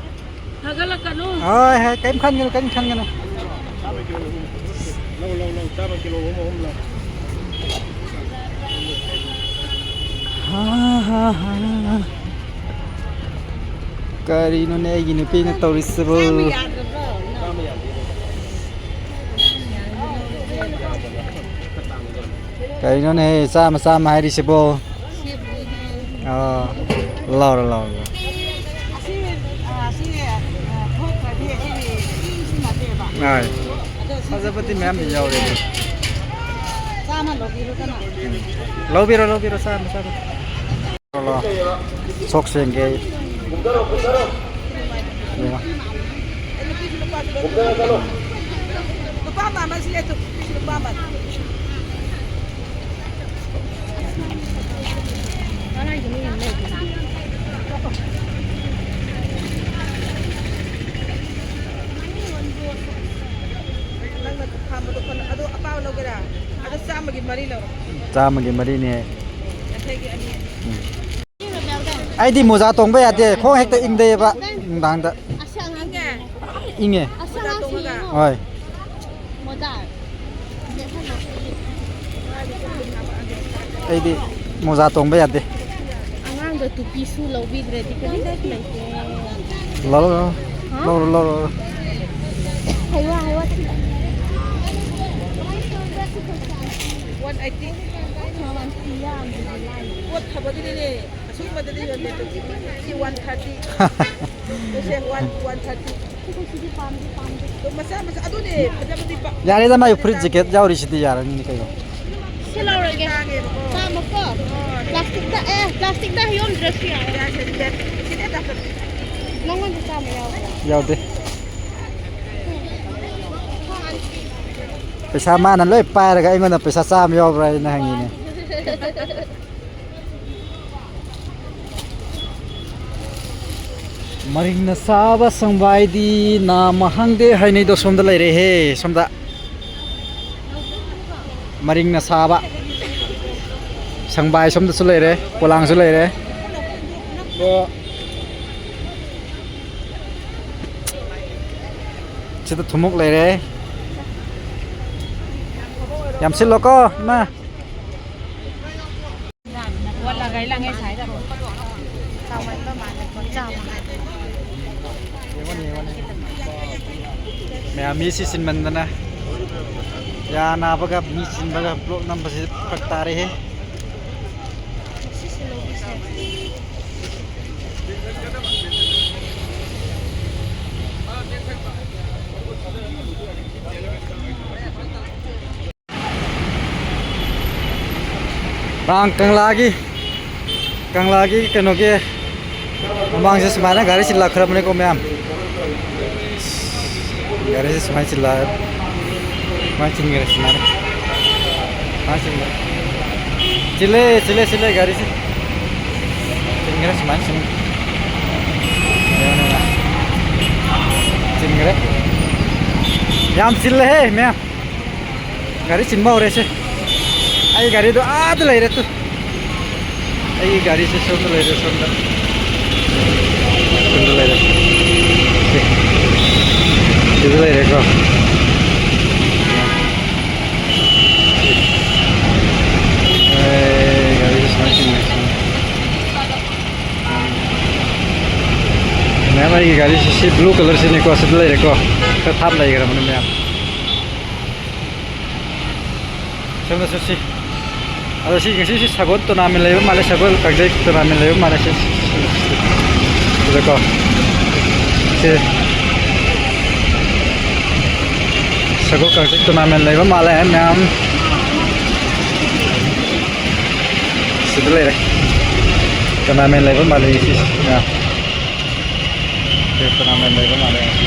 ꯊꯥꯒꯠꯂꯛꯀꯅꯨ꯫ ꯍꯣꯏ, ꯍꯣꯏ, ꯀꯔꯤꯝ ꯈꯟꯒꯅꯨ, ꯀꯔꯤꯝ ꯈꯟꯒꯅꯨ꯫ ꯂꯧ, ꯂꯧ, ꯂꯧ, ꯆꯥꯝꯃ ꯀꯤꯂꯣ ꯑꯍꯨꯝ, ꯑꯍꯨꯝ ꯂꯧ꯫ ꯍꯥ, ꯍꯥ, ꯍꯥ꯫ ꯀꯔꯤꯅꯣꯅꯦ ꯑꯩꯒꯤ ꯅꯨꯄꯤꯅ ꯇꯧꯔꯤꯁꯤꯕꯨ? ꯆꯥꯃ ꯌꯥꯗ꯭ꯔꯕ꯭ꯔꯣ? ꯀꯔꯤꯅꯣꯅꯦ, ꯆꯥꯝꯃ ꯆꯥꯝꯃ ꯍꯥꯏꯔꯤꯁꯤꯕꯣ? ꯁꯤꯕꯨꯅꯦ꯫ ꯑꯣ, ꯂꯧꯔꯣ, ꯂꯧꯔꯣ, ꯂꯧꯔꯣ꯫ ꯑꯁꯤ, ꯑ, ꯁꯤ, ꯑ, ꯊꯣꯛꯈ꯭ꯔꯗꯤ ꯑꯩꯈꯣꯏꯒꯤ ꯏꯁꯨ ꯅꯠꯇꯦꯕ꯫ ꯍꯣꯏ꯫ ꯑꯗꯣ ꯁꯤ ꯐꯖꯕꯗꯤ ꯃꯌꯥꯝ ꯌꯥꯎꯔꯦ꯫ ꯆꯥꯝꯃ ꯂꯧꯕꯤꯔꯣꯗꯅ꯫ ꯂꯧꯕꯤꯔꯣ, ꯂꯧꯕꯤꯔꯣ, ꯆꯥꯝꯃ, ꯆꯥꯝꯃ꯫ ꯁꯣꯛ ꯁꯦꯡꯒꯦ ꯑꯩ꯫ ꯌꯦꯡꯉꯣ꯫ ꯅꯨꯄꯥ ꯃꯥꯟꯕ ꯁꯤ ꯂꯩꯇ꯭ꯔꯣ? ꯅꯨꯄꯥ ꯃꯥꯟꯕ꯫ ꯅꯪꯅ ꯈꯥꯝꯕꯗꯣ ꯈꯣꯠꯂꯣ꯫ ꯑꯗꯣ ꯑꯄꯥꯕ ꯂꯧꯒꯦꯔꯥ? ꯑꯗꯣ ꯆꯥꯝꯃꯒꯤ ꯃꯔꯤ ꯂꯧꯔꯣ꯫ ꯆꯥꯝꯃꯒꯤ ꯃꯔꯤꯅꯦ꯫ ꯌꯥꯡꯈꯩꯒꯤ ꯑꯅꯤ꯫ ꯎꯝ꯫ ꯑꯩꯗꯤ ꯃꯣꯖꯥ ꯇꯣꯡꯕ ꯌꯥꯗꯦ, ꯈꯣꯡ ꯍꯦꯛꯇ ꯏꯪꯗꯩꯌꯦꯕ ꯅꯨꯡꯗꯥꯡꯗ꯫ ꯑꯁꯤ ꯑꯉꯥꯡꯁꯦ ꯏꯪꯉꯦ꯫ ꯃꯣꯖꯥ ꯇꯣꯡꯉꯒ? ꯍꯣꯏ꯫ ꯃꯣꯖꯥ꯫ ꯑꯩꯗꯤ ꯃꯣꯖꯥ ꯇꯣꯡꯕ ꯌꯥꯗꯦ꯫ ꯑꯉꯥꯡꯗꯣ ꯇꯨꯄꯤꯁꯨ ꯂꯧꯕꯤꯗ꯭ꯔꯗꯤ ꯀꯔꯤꯁꯨ ꯂꯩꯇꯦ꯫ ꯂꯧꯔꯣ, ꯍꯥ? ꯂꯧꯔꯣ, ꯂꯧꯔꯣ꯫ ꯍꯩꯋꯥ, ꯍꯩꯋꯥ ꯊꯤ꯫ One eighty. ꯃꯃꯜ ꯈꯨꯌꯥꯝꯗꯨꯗꯤ ꯂꯥꯏꯔꯤ꯫ ꯄꯣꯠ ꯐꯕꯒꯤꯅꯤꯅꯦ꯫ ꯑꯁꯨꯛ ꯃꯇꯤꯛ ꯌꯣꯟꯕꯗꯨꯗꯤ ꯁꯤ ꯋꯥꯟ ꯊꯥꯔꯇꯤ꯫ ꯁꯦ ꯋꯥꯟ, ꯋꯥꯟ ꯊꯥꯔꯇꯤ꯫ ꯑꯗꯣ ꯃꯆꯥ ꯃꯆꯥ ꯑꯗꯨꯅꯦ ꯐꯖꯕꯗꯤ ꯄꯥ-, ꯌꯥꯔꯦꯗ, ꯃꯥꯏ ꯐꯨꯔꯤꯠ ꯖꯦꯀꯦꯠ ꯌꯥꯎꯔꯤꯁꯤꯗꯤ ꯌꯥꯔꯅꯤꯅꯦ ꯀꯩꯅꯣ꯫ ꯁꯤ ꯂꯧꯔꯒꯦ꯫ ꯇꯥꯡꯉꯦꯕꯀꯣ꯫ ꯆꯥꯝꯃꯀꯣ? ꯍꯣꯏ꯫ ꯄ꯭ꯂꯥꯁꯇꯤꯛꯇ, ꯑꯦ, ꯄ꯭ꯂꯥꯁꯇꯤꯛꯇ ꯌꯣꯝꯗ꯭ꯔꯁꯨ ꯌꯥꯔꯦ꯫ ꯌꯥꯔꯦ, ꯁꯤꯗꯤ ꯌꯥꯔꯦ꯫ ꯁꯤꯗꯤ ꯌꯥꯝ ꯇꯥꯡꯈꯠꯂꯦ꯫ ꯅꯪꯉꯣꯟꯗ ꯆꯥꯝꯃ ꯌꯥꯎꯕ꯭ꯔꯥ? ꯌꯥꯎꯗꯦ꯫ ꯄꯩꯁꯥ ꯃꯥꯅ ꯂꯣꯏ ꯄꯥꯏꯔꯒ ꯑꯩꯉꯣꯟꯗ ꯄꯩꯁꯥ ꯆꯥꯝꯃ ꯌꯥꯎꯕ꯭ꯔꯥ ꯍꯥꯏꯅ ꯍꯪꯉꯤꯅꯦ꯫ ꯃꯔꯤꯡꯅ ꯁꯥꯕ ꯁꯪꯕꯥꯏꯗꯤ ꯅꯥꯃ ꯍꯪꯗꯦ ꯍꯥꯏꯅꯩꯗꯣ ꯁꯣꯝꯗ ꯂꯩꯔꯦꯍꯦ, ꯁꯣꯝꯗ꯫ ꯃꯔꯤꯡꯅ ꯁꯥꯕ ꯁꯪꯕꯥꯏ ꯁꯣꯝꯗꯁꯨ ꯂꯩꯔꯦ, ꯄꯣꯂꯥꯡꯁꯨ ꯂꯩꯔꯦ꯫ ꯑꯗꯣ ꯁꯤꯗ ꯊꯨꯝꯃꯣꯛ ꯂꯩꯔꯦ꯫ ꯌꯥꯝ ꯁꯤꯠꯂꯣꯀꯣ, ꯏꯃꯥ꯫ ꯆꯥꯎꯃꯟꯕ ꯃꯥꯜꯂꯦ, ꯆꯥꯝꯃ ꯍꯥꯏꯕ꯫ ꯃꯤꯁꯤ ꯆꯤꯟꯃꯟꯗꯅ, ꯌꯥ ꯅꯥꯕꯒ ꯃꯤ ꯆꯤꯟꯕꯒ ꯕ꯭ꯂꯣꯛ ꯅꯝꯕꯁꯤ ꯐꯔꯛ ꯇꯥꯔꯦꯍꯦ꯫ ꯇꯥꯡ ꯀꯪꯂꯥꯒꯤ, ꯀꯪꯂꯥꯒꯤ ꯀꯩꯅꯣꯒꯤ ꯃꯃꯥꯡꯁꯦ ꯁꯨꯃꯥꯏꯅ ꯒꯥꯔꯤ ꯆꯤꯜꯂꯛꯈ꯭ꯔꯕꯅꯦꯀꯣ ꯃꯌꯥꯝ꯫ ꯒꯥꯔꯤꯁꯦ ꯁꯨꯃꯥꯏꯅ ꯆꯤꯜꯂꯛꯑꯦ꯫ ꯁꯨꯃꯥꯏꯅ ꯆꯤꯟꯈ꯭ꯔꯦ ꯁꯨꯃꯥꯏꯅ꯫ ꯁꯨꯃꯥꯏꯅ ꯆꯤꯟꯈ꯭ꯔꯦ꯫ ꯆꯤꯜꯂꯦ, ꯆꯤꯜꯂꯦ, ꯆꯤꯜꯂꯦ ꯒꯥꯔꯤꯁꯦ꯫ ꯆꯤꯟꯈ꯭ꯔꯦ ꯁꯨꯃꯥꯏꯅ ꯆꯤꯟ-, ꯆꯤꯟꯈ꯭ꯔꯦ꯫ ꯌꯥꯝ ꯆꯤꯜꯂꯦꯍꯦ ꯃꯌꯥꯝ꯫ ꯒꯥꯔꯤ ꯆꯤꯟꯕ ꯍꯧꯔꯦꯁꯦ꯫ ꯑꯩ ꯒꯥꯔꯤꯗꯣ ꯑꯥꯗ ꯂꯩꯔꯦ ꯇꯨ꯫ ꯑꯩꯒꯤ ꯒꯥꯔꯤꯁꯦ ꯁꯣꯝꯗ ꯂꯩꯔꯦ, ꯁꯣꯝꯗ꯫ ꯁꯣꯝꯗ ꯂꯩꯔꯦ꯫ ꯁꯦ꯫ ꯁꯤꯗ ꯂꯩꯔꯦꯀꯣ꯫ ꯑꯦ, ꯒꯥꯔꯤꯁꯦ ꯁꯨꯃꯥꯏꯅ ꯆꯤꯟꯕ꯫ ꯃꯌꯥꯝ ꯑꯩꯒꯤ ꯒꯥꯔꯤꯁꯤ ꯁꯤ blue colour ꯁꯤꯅꯤꯀꯣ, ꯁꯤꯗ ꯂꯩꯔꯦꯀꯣ꯫ ꯈꯔ ꯊꯥꯞ ꯂꯩꯈ꯭ꯔꯕꯅꯤ ꯃꯌꯥꯝ꯫ ꯁꯣꯝꯗ ꯆꯠꯁꯤ꯫ ꯑꯗꯣ ꯁꯤ ꯉꯁꯤꯁꯤ ꯁꯒꯣꯜ tournament ꯂꯩꯕ ꯃꯥꯜꯂꯦ, ꯁꯒꯣꯜ ꯀꯥꯡꯖꯩ tournament ꯂꯩꯕ ꯃꯥꯜꯂꯦ꯫ ꯁꯤ, ꯁꯤ, ꯁꯤ, ꯁꯤꯗꯀꯣ꯫ ꯁꯤ ꯁꯒꯣꯜ ꯀꯥꯡꯖꯩ tournament ꯂꯩꯕ ꯃꯥꯜꯂꯦ ꯃꯌꯥꯝ꯫ ꯁꯤꯗ ꯂꯩꯔꯦ꯫ Tournament ꯂꯩꯕ ꯃꯥꯜꯂꯦ ꯉꯁꯤ꯫ ꯑꯥ꯫ ꯁꯤ tournament ꯂꯩꯕ ꯃꯥꯜꯂꯦ ꯉꯁꯤ꯫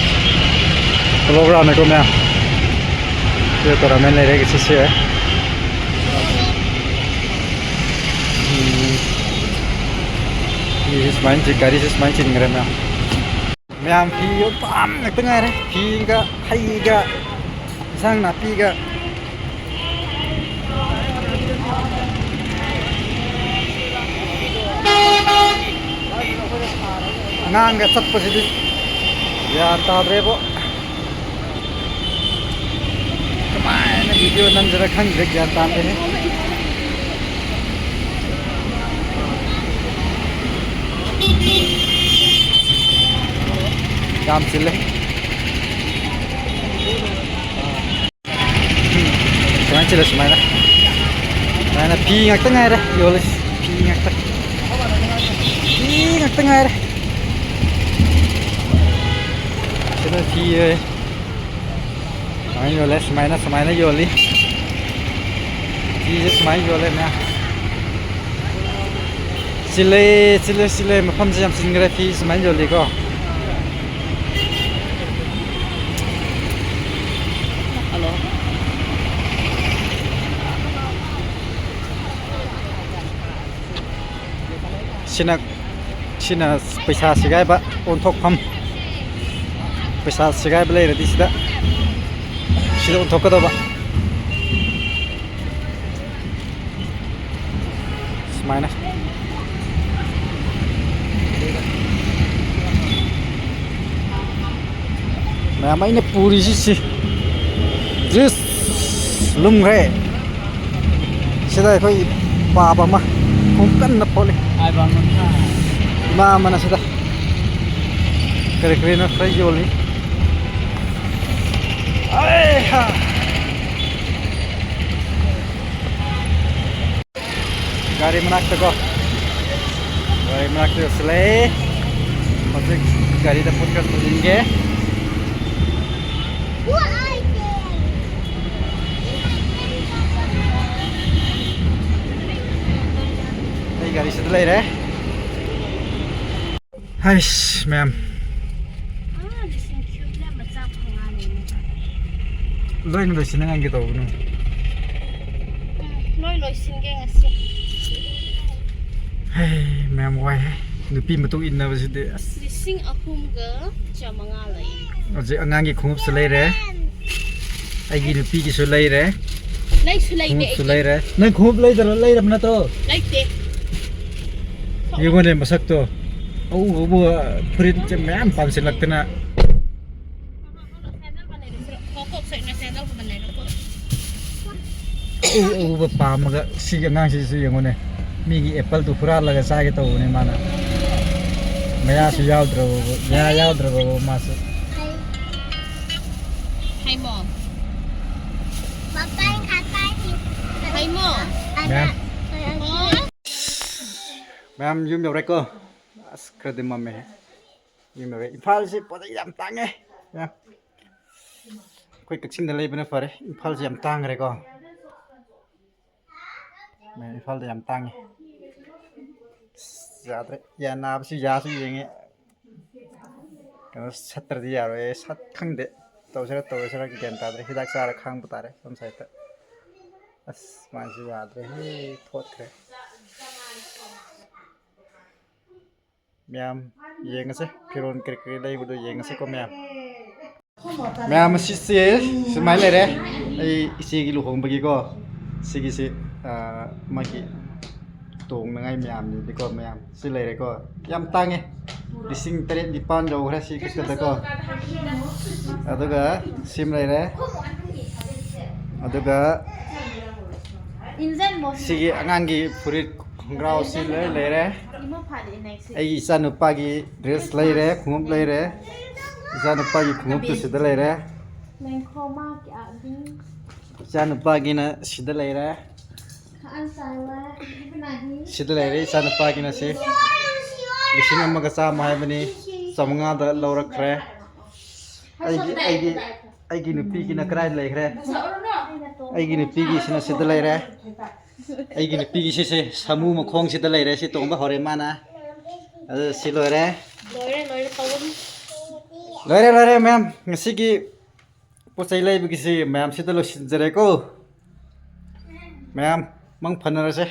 Polo ground ꯅꯤꯀꯣ ꯃꯌꯥꯝ꯫ ꯁꯤ tournament ꯂꯩꯔꯦ ꯉꯁꯤꯁꯦ꯫ ꯎꯝ꯫ ꯃꯤꯁꯦ ꯁꯨꯃꯥꯏꯅ ꯆꯤꯟ-, ꯒꯥꯔꯤꯁꯦ ꯁꯨꯃꯥꯏꯅ ꯆꯤꯟꯈ꯭ꯔꯦ ꯃꯌꯥꯝ꯫ ꯃꯌꯥꯝ ꯐꯤ ꯌꯣꯟꯐꯝ ꯉꯥꯛꯇ ꯉꯥꯏꯔꯦ꯫ ꯐꯤꯒ ꯍꯩꯒ ꯏꯟꯁꯥꯡ ꯅꯥꯄꯤꯒ꯫ ꯑꯉꯥꯡꯒ ꯆꯠꯄꯁꯤꯗꯤ ꯒ꯭ꯌꯥꯟ ꯇꯥꯗ꯭ꯔꯦꯕꯣ꯫ ꯀꯃꯥꯏꯅ video ꯅꯝꯖꯔ ꯈꯪꯗ꯭ꯔꯦ, ꯒ꯭ꯌꯥꯟ ꯇꯥꯗ꯭ꯔꯦꯍꯦ꯫ ꯌꯥꯝ ꯆꯤꯜꯂꯦ꯫ ꯁꯤꯗ ꯁꯨꯃꯥꯏꯅ, ꯁꯨꯃꯥꯏꯅ ꯐꯤ ꯉꯥꯛꯇ ꯉꯥꯏꯔꯦ ꯌꯣꯜꯂꯤꯁꯤ, ꯐꯤ ꯉꯥꯛꯇ, ꯐꯤ ꯉꯥꯛꯇ ꯉꯥꯏꯔꯦ꯫ ꯁꯤꯗ ꯐꯤ ꯁꯨꯃꯥꯏꯅ ꯌꯣꯜꯂꯦ, ꯁꯨꯃꯥꯏꯅ, ꯁꯨꯃꯥꯏꯅ ꯌꯣꯜꯂꯤ꯫ ꯐꯤꯁꯦ ꯁꯨꯃꯥꯏꯅ ꯌꯣꯜꯂꯦ ꯃꯌꯥꯝ꯫ ꯆꯤꯜꯂꯦ, ꯆꯤꯜꯂꯦ, ꯆꯤꯜꯂꯦ꯫ ꯃꯐꯝꯁꯦ ꯌꯥꯝ ꯆꯤꯟꯈ꯭ꯔꯦ꯫ ꯐꯤ ꯁꯨꯃꯥꯏꯅ ꯌꯣꯜꯂꯤꯀꯣ꯫ ꯍꯜꯂꯣ꯫ ꯁꯤꯅ, ꯁꯤꯅ ꯄꯩꯁꯥ ꯁꯤꯒꯥꯏꯕ ꯑꯣꯟꯊꯣꯛꯐꯝ꯫ ꯄꯩꯁꯥ ꯁꯤꯒꯥꯏꯕ ꯂꯩꯔꯗꯤ ꯁꯤꯗ, ꯁꯤꯗ ꯑꯣꯟꯊꯣꯛꯀꯗꯧꯕ꯫ ꯁꯨꯃꯥꯏꯅ꯫ ꯃꯌꯥꯝ ꯑꯩꯅ ꯄꯨꯔꯤꯁꯤ ꯁꯤ꯫ ꯖꯤꯁ ꯂꯨꯝꯈ꯭ꯔꯦ꯫ ꯁꯤꯗ ꯑꯩꯈꯣꯏ ꯄꯥꯕ ꯑꯃ ꯈꯣꯡ ꯀꯟꯅ ꯐꯣꯠꯂꯤ꯫ ꯏꯃꯥ ꯑꯃꯅ ꯁꯤꯗ ꯀꯔꯤ ꯀꯔꯤꯅꯣ ꯈꯔ ꯌꯣꯜꯂꯤ꯫ ꯑꯩ ꯍꯥ꯫ ꯒꯥꯔꯤ ꯃꯅꯥꯛꯇꯀꯣ, ꯒꯥꯔꯤ ꯃꯅꯥꯛꯇ ꯌꯧꯁꯤꯜꯂꯛꯑꯦ꯫ ꯍꯧꯖꯤꯛ ꯒꯥꯔꯤꯗ ꯄꯣꯠ ꯈꯔ ꯊꯝꯖꯤꯟꯒꯦ꯫ ꯑꯩ ꯒꯥꯔꯤ ꯁꯤꯗ ꯂꯩꯔꯦ꯫ ꯍꯩꯁ, ꯃꯌꯥꯝ꯫ ꯑꯥ, ꯂꯤꯁꯤꯡ ꯀ꯭ꯌꯨꯕ ꯂꯦꯝꯕ ꯆꯥꯛ ꯐꯪꯉꯥꯅꯦ꯫ ꯂꯣꯏꯅ ꯂꯣꯏꯁꯤꯟꯅꯉꯥꯏꯒꯤ ꯇꯧꯕꯅꯦ꯫ ꯎꯝ, ꯂꯣꯏ ꯂꯣꯏꯁꯤꯟꯒꯦ ꯉꯁꯤ꯫ ꯍꯩ, ꯃꯌꯥꯝ ꯋꯥꯏꯍꯦ꯫ ꯅꯨꯄꯤ ꯃꯇꯨꯡ ꯏꯟꯅꯕꯁꯤꯗꯤ ꯑꯁ꯫ ꯂꯤꯁꯤꯡ ꯑꯍꯨꯝꯒ ꯆꯥꯃꯉꯥ ꯂꯩ꯫ ꯍꯧꯖꯤꯛ ꯑꯉꯥꯡꯒꯤ ꯈꯣꯡꯎꯞꯁꯨ ꯂꯩꯔꯦ꯫ ꯑꯩꯒꯤ ꯅꯨꯄꯤꯒꯤꯁꯨ ꯂꯩꯔꯦ꯫ ꯂꯩꯁꯨ ꯂꯩꯇꯦ ꯈꯣꯡꯎꯞꯁꯨ ꯑꯩꯒꯤ꯫ ꯂꯩꯔꯦ꯫ ꯅꯪ ꯈꯣꯡꯎꯞ ꯂꯩꯗ꯭ꯔ-, ꯂꯩꯔꯕ ꯅꯠꯇ꯭ꯔꯣ? ꯂꯩꯇꯦ꯫ ꯌꯦꯡꯉꯣꯅꯦ ꯃꯁꯛꯇꯣ꯫ ꯑꯎ ꯑꯎꯕ ꯐꯨꯔꯤꯠꯁꯦ ꯃꯌꯥꯝ ꯄꯥꯝꯁꯤꯜꯂꯛꯇꯅ꯫ ꯈꯣꯡꯎꯞ ꯑꯎꯕ ꯄꯥꯝꯃꯒ ꯁꯤꯒꯤ ꯑꯉꯥꯡꯁꯤꯁꯨ ꯌꯦꯡꯉꯨꯅꯦ꯫ ꯃꯤꯒꯤ ꯑꯦꯄꯜꯗꯨ ꯍꯨꯔꯥꯜꯂꯒ ꯆꯥꯒꯦ ꯇꯧꯕꯅꯦ ꯃꯥꯅ꯫ ꯃꯌꯥꯁꯨ ꯌꯥꯎꯗ꯭ꯔꯕ, ꯃꯌꯥ ꯌꯥꯎꯗ꯭ꯔꯕ ꯃꯥꯁꯨ꯫ ꯍꯩꯃꯣ꯫ ꯃꯄꯥꯟ ꯈꯛꯇ ꯃꯌꯥꯝ, ꯃꯌꯥꯝ ꯌꯨꯝ ꯌꯧꯔꯦꯀꯣ꯫ ꯑꯁ, ꯈꯔꯗꯤ ꯃꯝꯃꯦ꯫ ꯌꯨꯝ ꯌꯧꯔꯦ꯫ ꯏꯝꯐꯥꯜꯁꯤ ꯄꯣꯠ ꯆꯩ ꯌꯥꯝ ꯇꯥꯡꯉꯦ꯫ ꯃꯌꯥꯝ, ꯑꯩꯈꯣꯏ ꯀꯛꯆꯤꯡꯗ ꯂꯩꯕꯅ ꯐꯔꯦ꯫ ꯏꯝꯐꯥꯜꯁꯤ ꯌꯥꯝ ꯇꯥꯡꯈ꯭ꯔꯦꯀꯣ꯫ ꯃꯌꯥꯝ, ꯏꯝꯐꯥꯜꯗ ꯌꯥꯝ ꯇꯥꯡꯉꯦ꯫ ꯑꯁ, ꯌꯥꯗ꯭ꯔꯦ꯫ ꯌꯥ ꯅꯥꯕꯁꯤ ꯌꯥꯁꯨ ꯌꯦꯡꯉꯦ꯫ ꯀꯩꯅꯣ ꯁꯠꯇ꯭ꯔꯗꯤ ꯌꯥꯔꯣꯏ꯫ ꯁꯠ ꯈꯪꯗꯦ꯫ ꯇꯧꯁꯤꯔꯥ ꯇꯧꯔꯣꯏꯁꯤꯔꯥ ꯒ꯭ꯌꯥꯟ ꯇꯥꯗ꯭ꯔꯦ꯫ ꯍꯤꯗꯥꯛ ꯆꯥꯔ ꯈꯥꯡꯕ ꯇꯥꯔꯦ ꯁꯣꯝ ꯁꯥꯏꯠꯇ꯫ ꯑꯁ, ꯃꯥꯏꯁꯤ ꯌꯥꯗ꯭ꯔꯦꯍꯦ꯫ ꯊꯣꯠꯈ꯭ꯔꯦ꯫ ꯃꯌꯥꯝ ꯌꯦꯡꯉꯁꯦ꯫ ꯐꯤꯔꯣꯜ ꯀꯔꯤ ꯀꯔꯤ ꯂꯩꯕꯗꯣ ꯌꯦꯡꯉꯁꯦꯀꯣ ꯃꯌꯥꯝ꯫ ꯃꯌꯥꯝ, ꯑꯁꯤꯁꯦ ꯁꯨꯃꯥꯏꯅ ꯂꯩꯔꯦ꯫ ꯑꯩ ꯏꯆꯦꯒꯤ ꯂꯨꯍꯣꯡꯕꯒꯤꯀꯣ꯫ ꯁꯤꯒꯤꯁꯤ, ꯑꯥ, ꯃꯥꯒꯤ ꯇꯣꯡꯅꯉꯥꯏ ꯃꯌꯥꯝꯅꯤꯗꯤꯀꯣ ꯃꯌꯥꯝ꯫ ꯁꯤ ꯂꯩꯔꯦꯀꯣ꯫ ꯌꯥꯝ ꯇꯥꯡꯉꯦ꯫ ꯂꯤꯁꯤꯡ ꯇꯔꯦꯠ ꯅꯤꯄꯥꯟ ꯌꯧꯈ꯭ꯔꯦ ꯁꯤ ꯈꯛꯇꯗꯀꯣ꯫ ꯑꯗꯨꯒ ꯁꯤꯃ ꯂꯩꯔꯦ꯫ ꯑꯗꯨꯒ ꯁꯤꯒꯤ ꯑꯉꯥꯡꯒꯤ ꯐꯨꯔꯤꯠ ꯈꯣꯡꯒ꯭ꯔꯥꯎꯁꯤ ꯂꯣꯏ ꯂꯩꯔꯦ꯫ ꯑꯩꯒꯤ ꯏꯆꯥꯅꯨꯄꯥꯒꯤ ꯗ꯭ꯔꯦꯁ ꯂꯩꯔꯦ, ꯈꯣꯡꯎꯞ ꯂꯩꯔꯦ꯫ ꯏꯆꯥꯅꯨꯄꯥꯒꯤ ꯈꯣꯡꯎꯞꯇꯨ ꯁꯤꯗ ꯂꯩꯔꯦ꯫ ꯏꯆꯥꯅꯨꯄꯥꯒꯤꯅ ꯁꯤꯗ ꯂꯩꯔꯦ꯫ ꯁꯤꯗ ꯂꯩꯔꯦ ꯏꯆꯥꯅꯨꯄꯥꯒꯤꯅ ꯁꯤ꯫ ꯂꯤꯁꯤꯡ ꯑꯃꯒ ꯆꯥꯝꯃ ꯍꯥꯏꯕꯅꯤ, ꯆꯥꯝꯃꯉꯥꯗ ꯂꯧꯔꯛꯈ꯭ꯔꯦ꯫ ꯑꯩꯒꯤ, ꯑꯩꯒꯤ, ꯑꯩꯒꯤ ꯅꯨꯄꯤꯒꯤꯅ ꯀꯗꯥꯏꯗ ꯂꯩꯈ꯭ꯔꯦ? ꯑꯩꯒꯤ ꯅꯨꯄꯤꯒꯤꯁꯤꯅ ꯁꯤꯗ ꯂꯩꯔꯦ꯫ ꯑꯩꯒꯤ ꯅꯨꯄꯤꯒꯤ ꯁꯤꯁꯦ ꯁꯥꯃꯨ ꯃꯈꯣꯡꯁꯤꯗ ꯂꯩꯔꯦ꯫ ꯁꯤ ꯇꯣꯡꯕ ꯍꯧꯔꯦ ꯃꯥꯅ꯫ ꯑꯗꯨ ꯁꯤ ꯂꯣꯏꯔꯦ꯫ ꯂꯣꯏꯔꯦ, ꯂꯣꯏꯔꯦ, ꯇꯧꯒꯅꯨ꯫ ꯂꯣꯏꯔꯦ, ꯂꯣꯏꯔꯦ, ꯃꯌꯥꯝ꯫ ꯉꯁꯤꯒꯤ ꯄꯣꯠ ꯆꯩ ꯂꯩꯕꯒꯤꯁꯤ ꯃꯌꯥꯝꯁꯤꯗ ꯂꯣꯏꯁꯤꯟꯖꯔꯦꯀꯣ꯫ ꯃꯌꯥꯝ, ꯃꯪ ꯐꯅꯔꯁꯦ꯫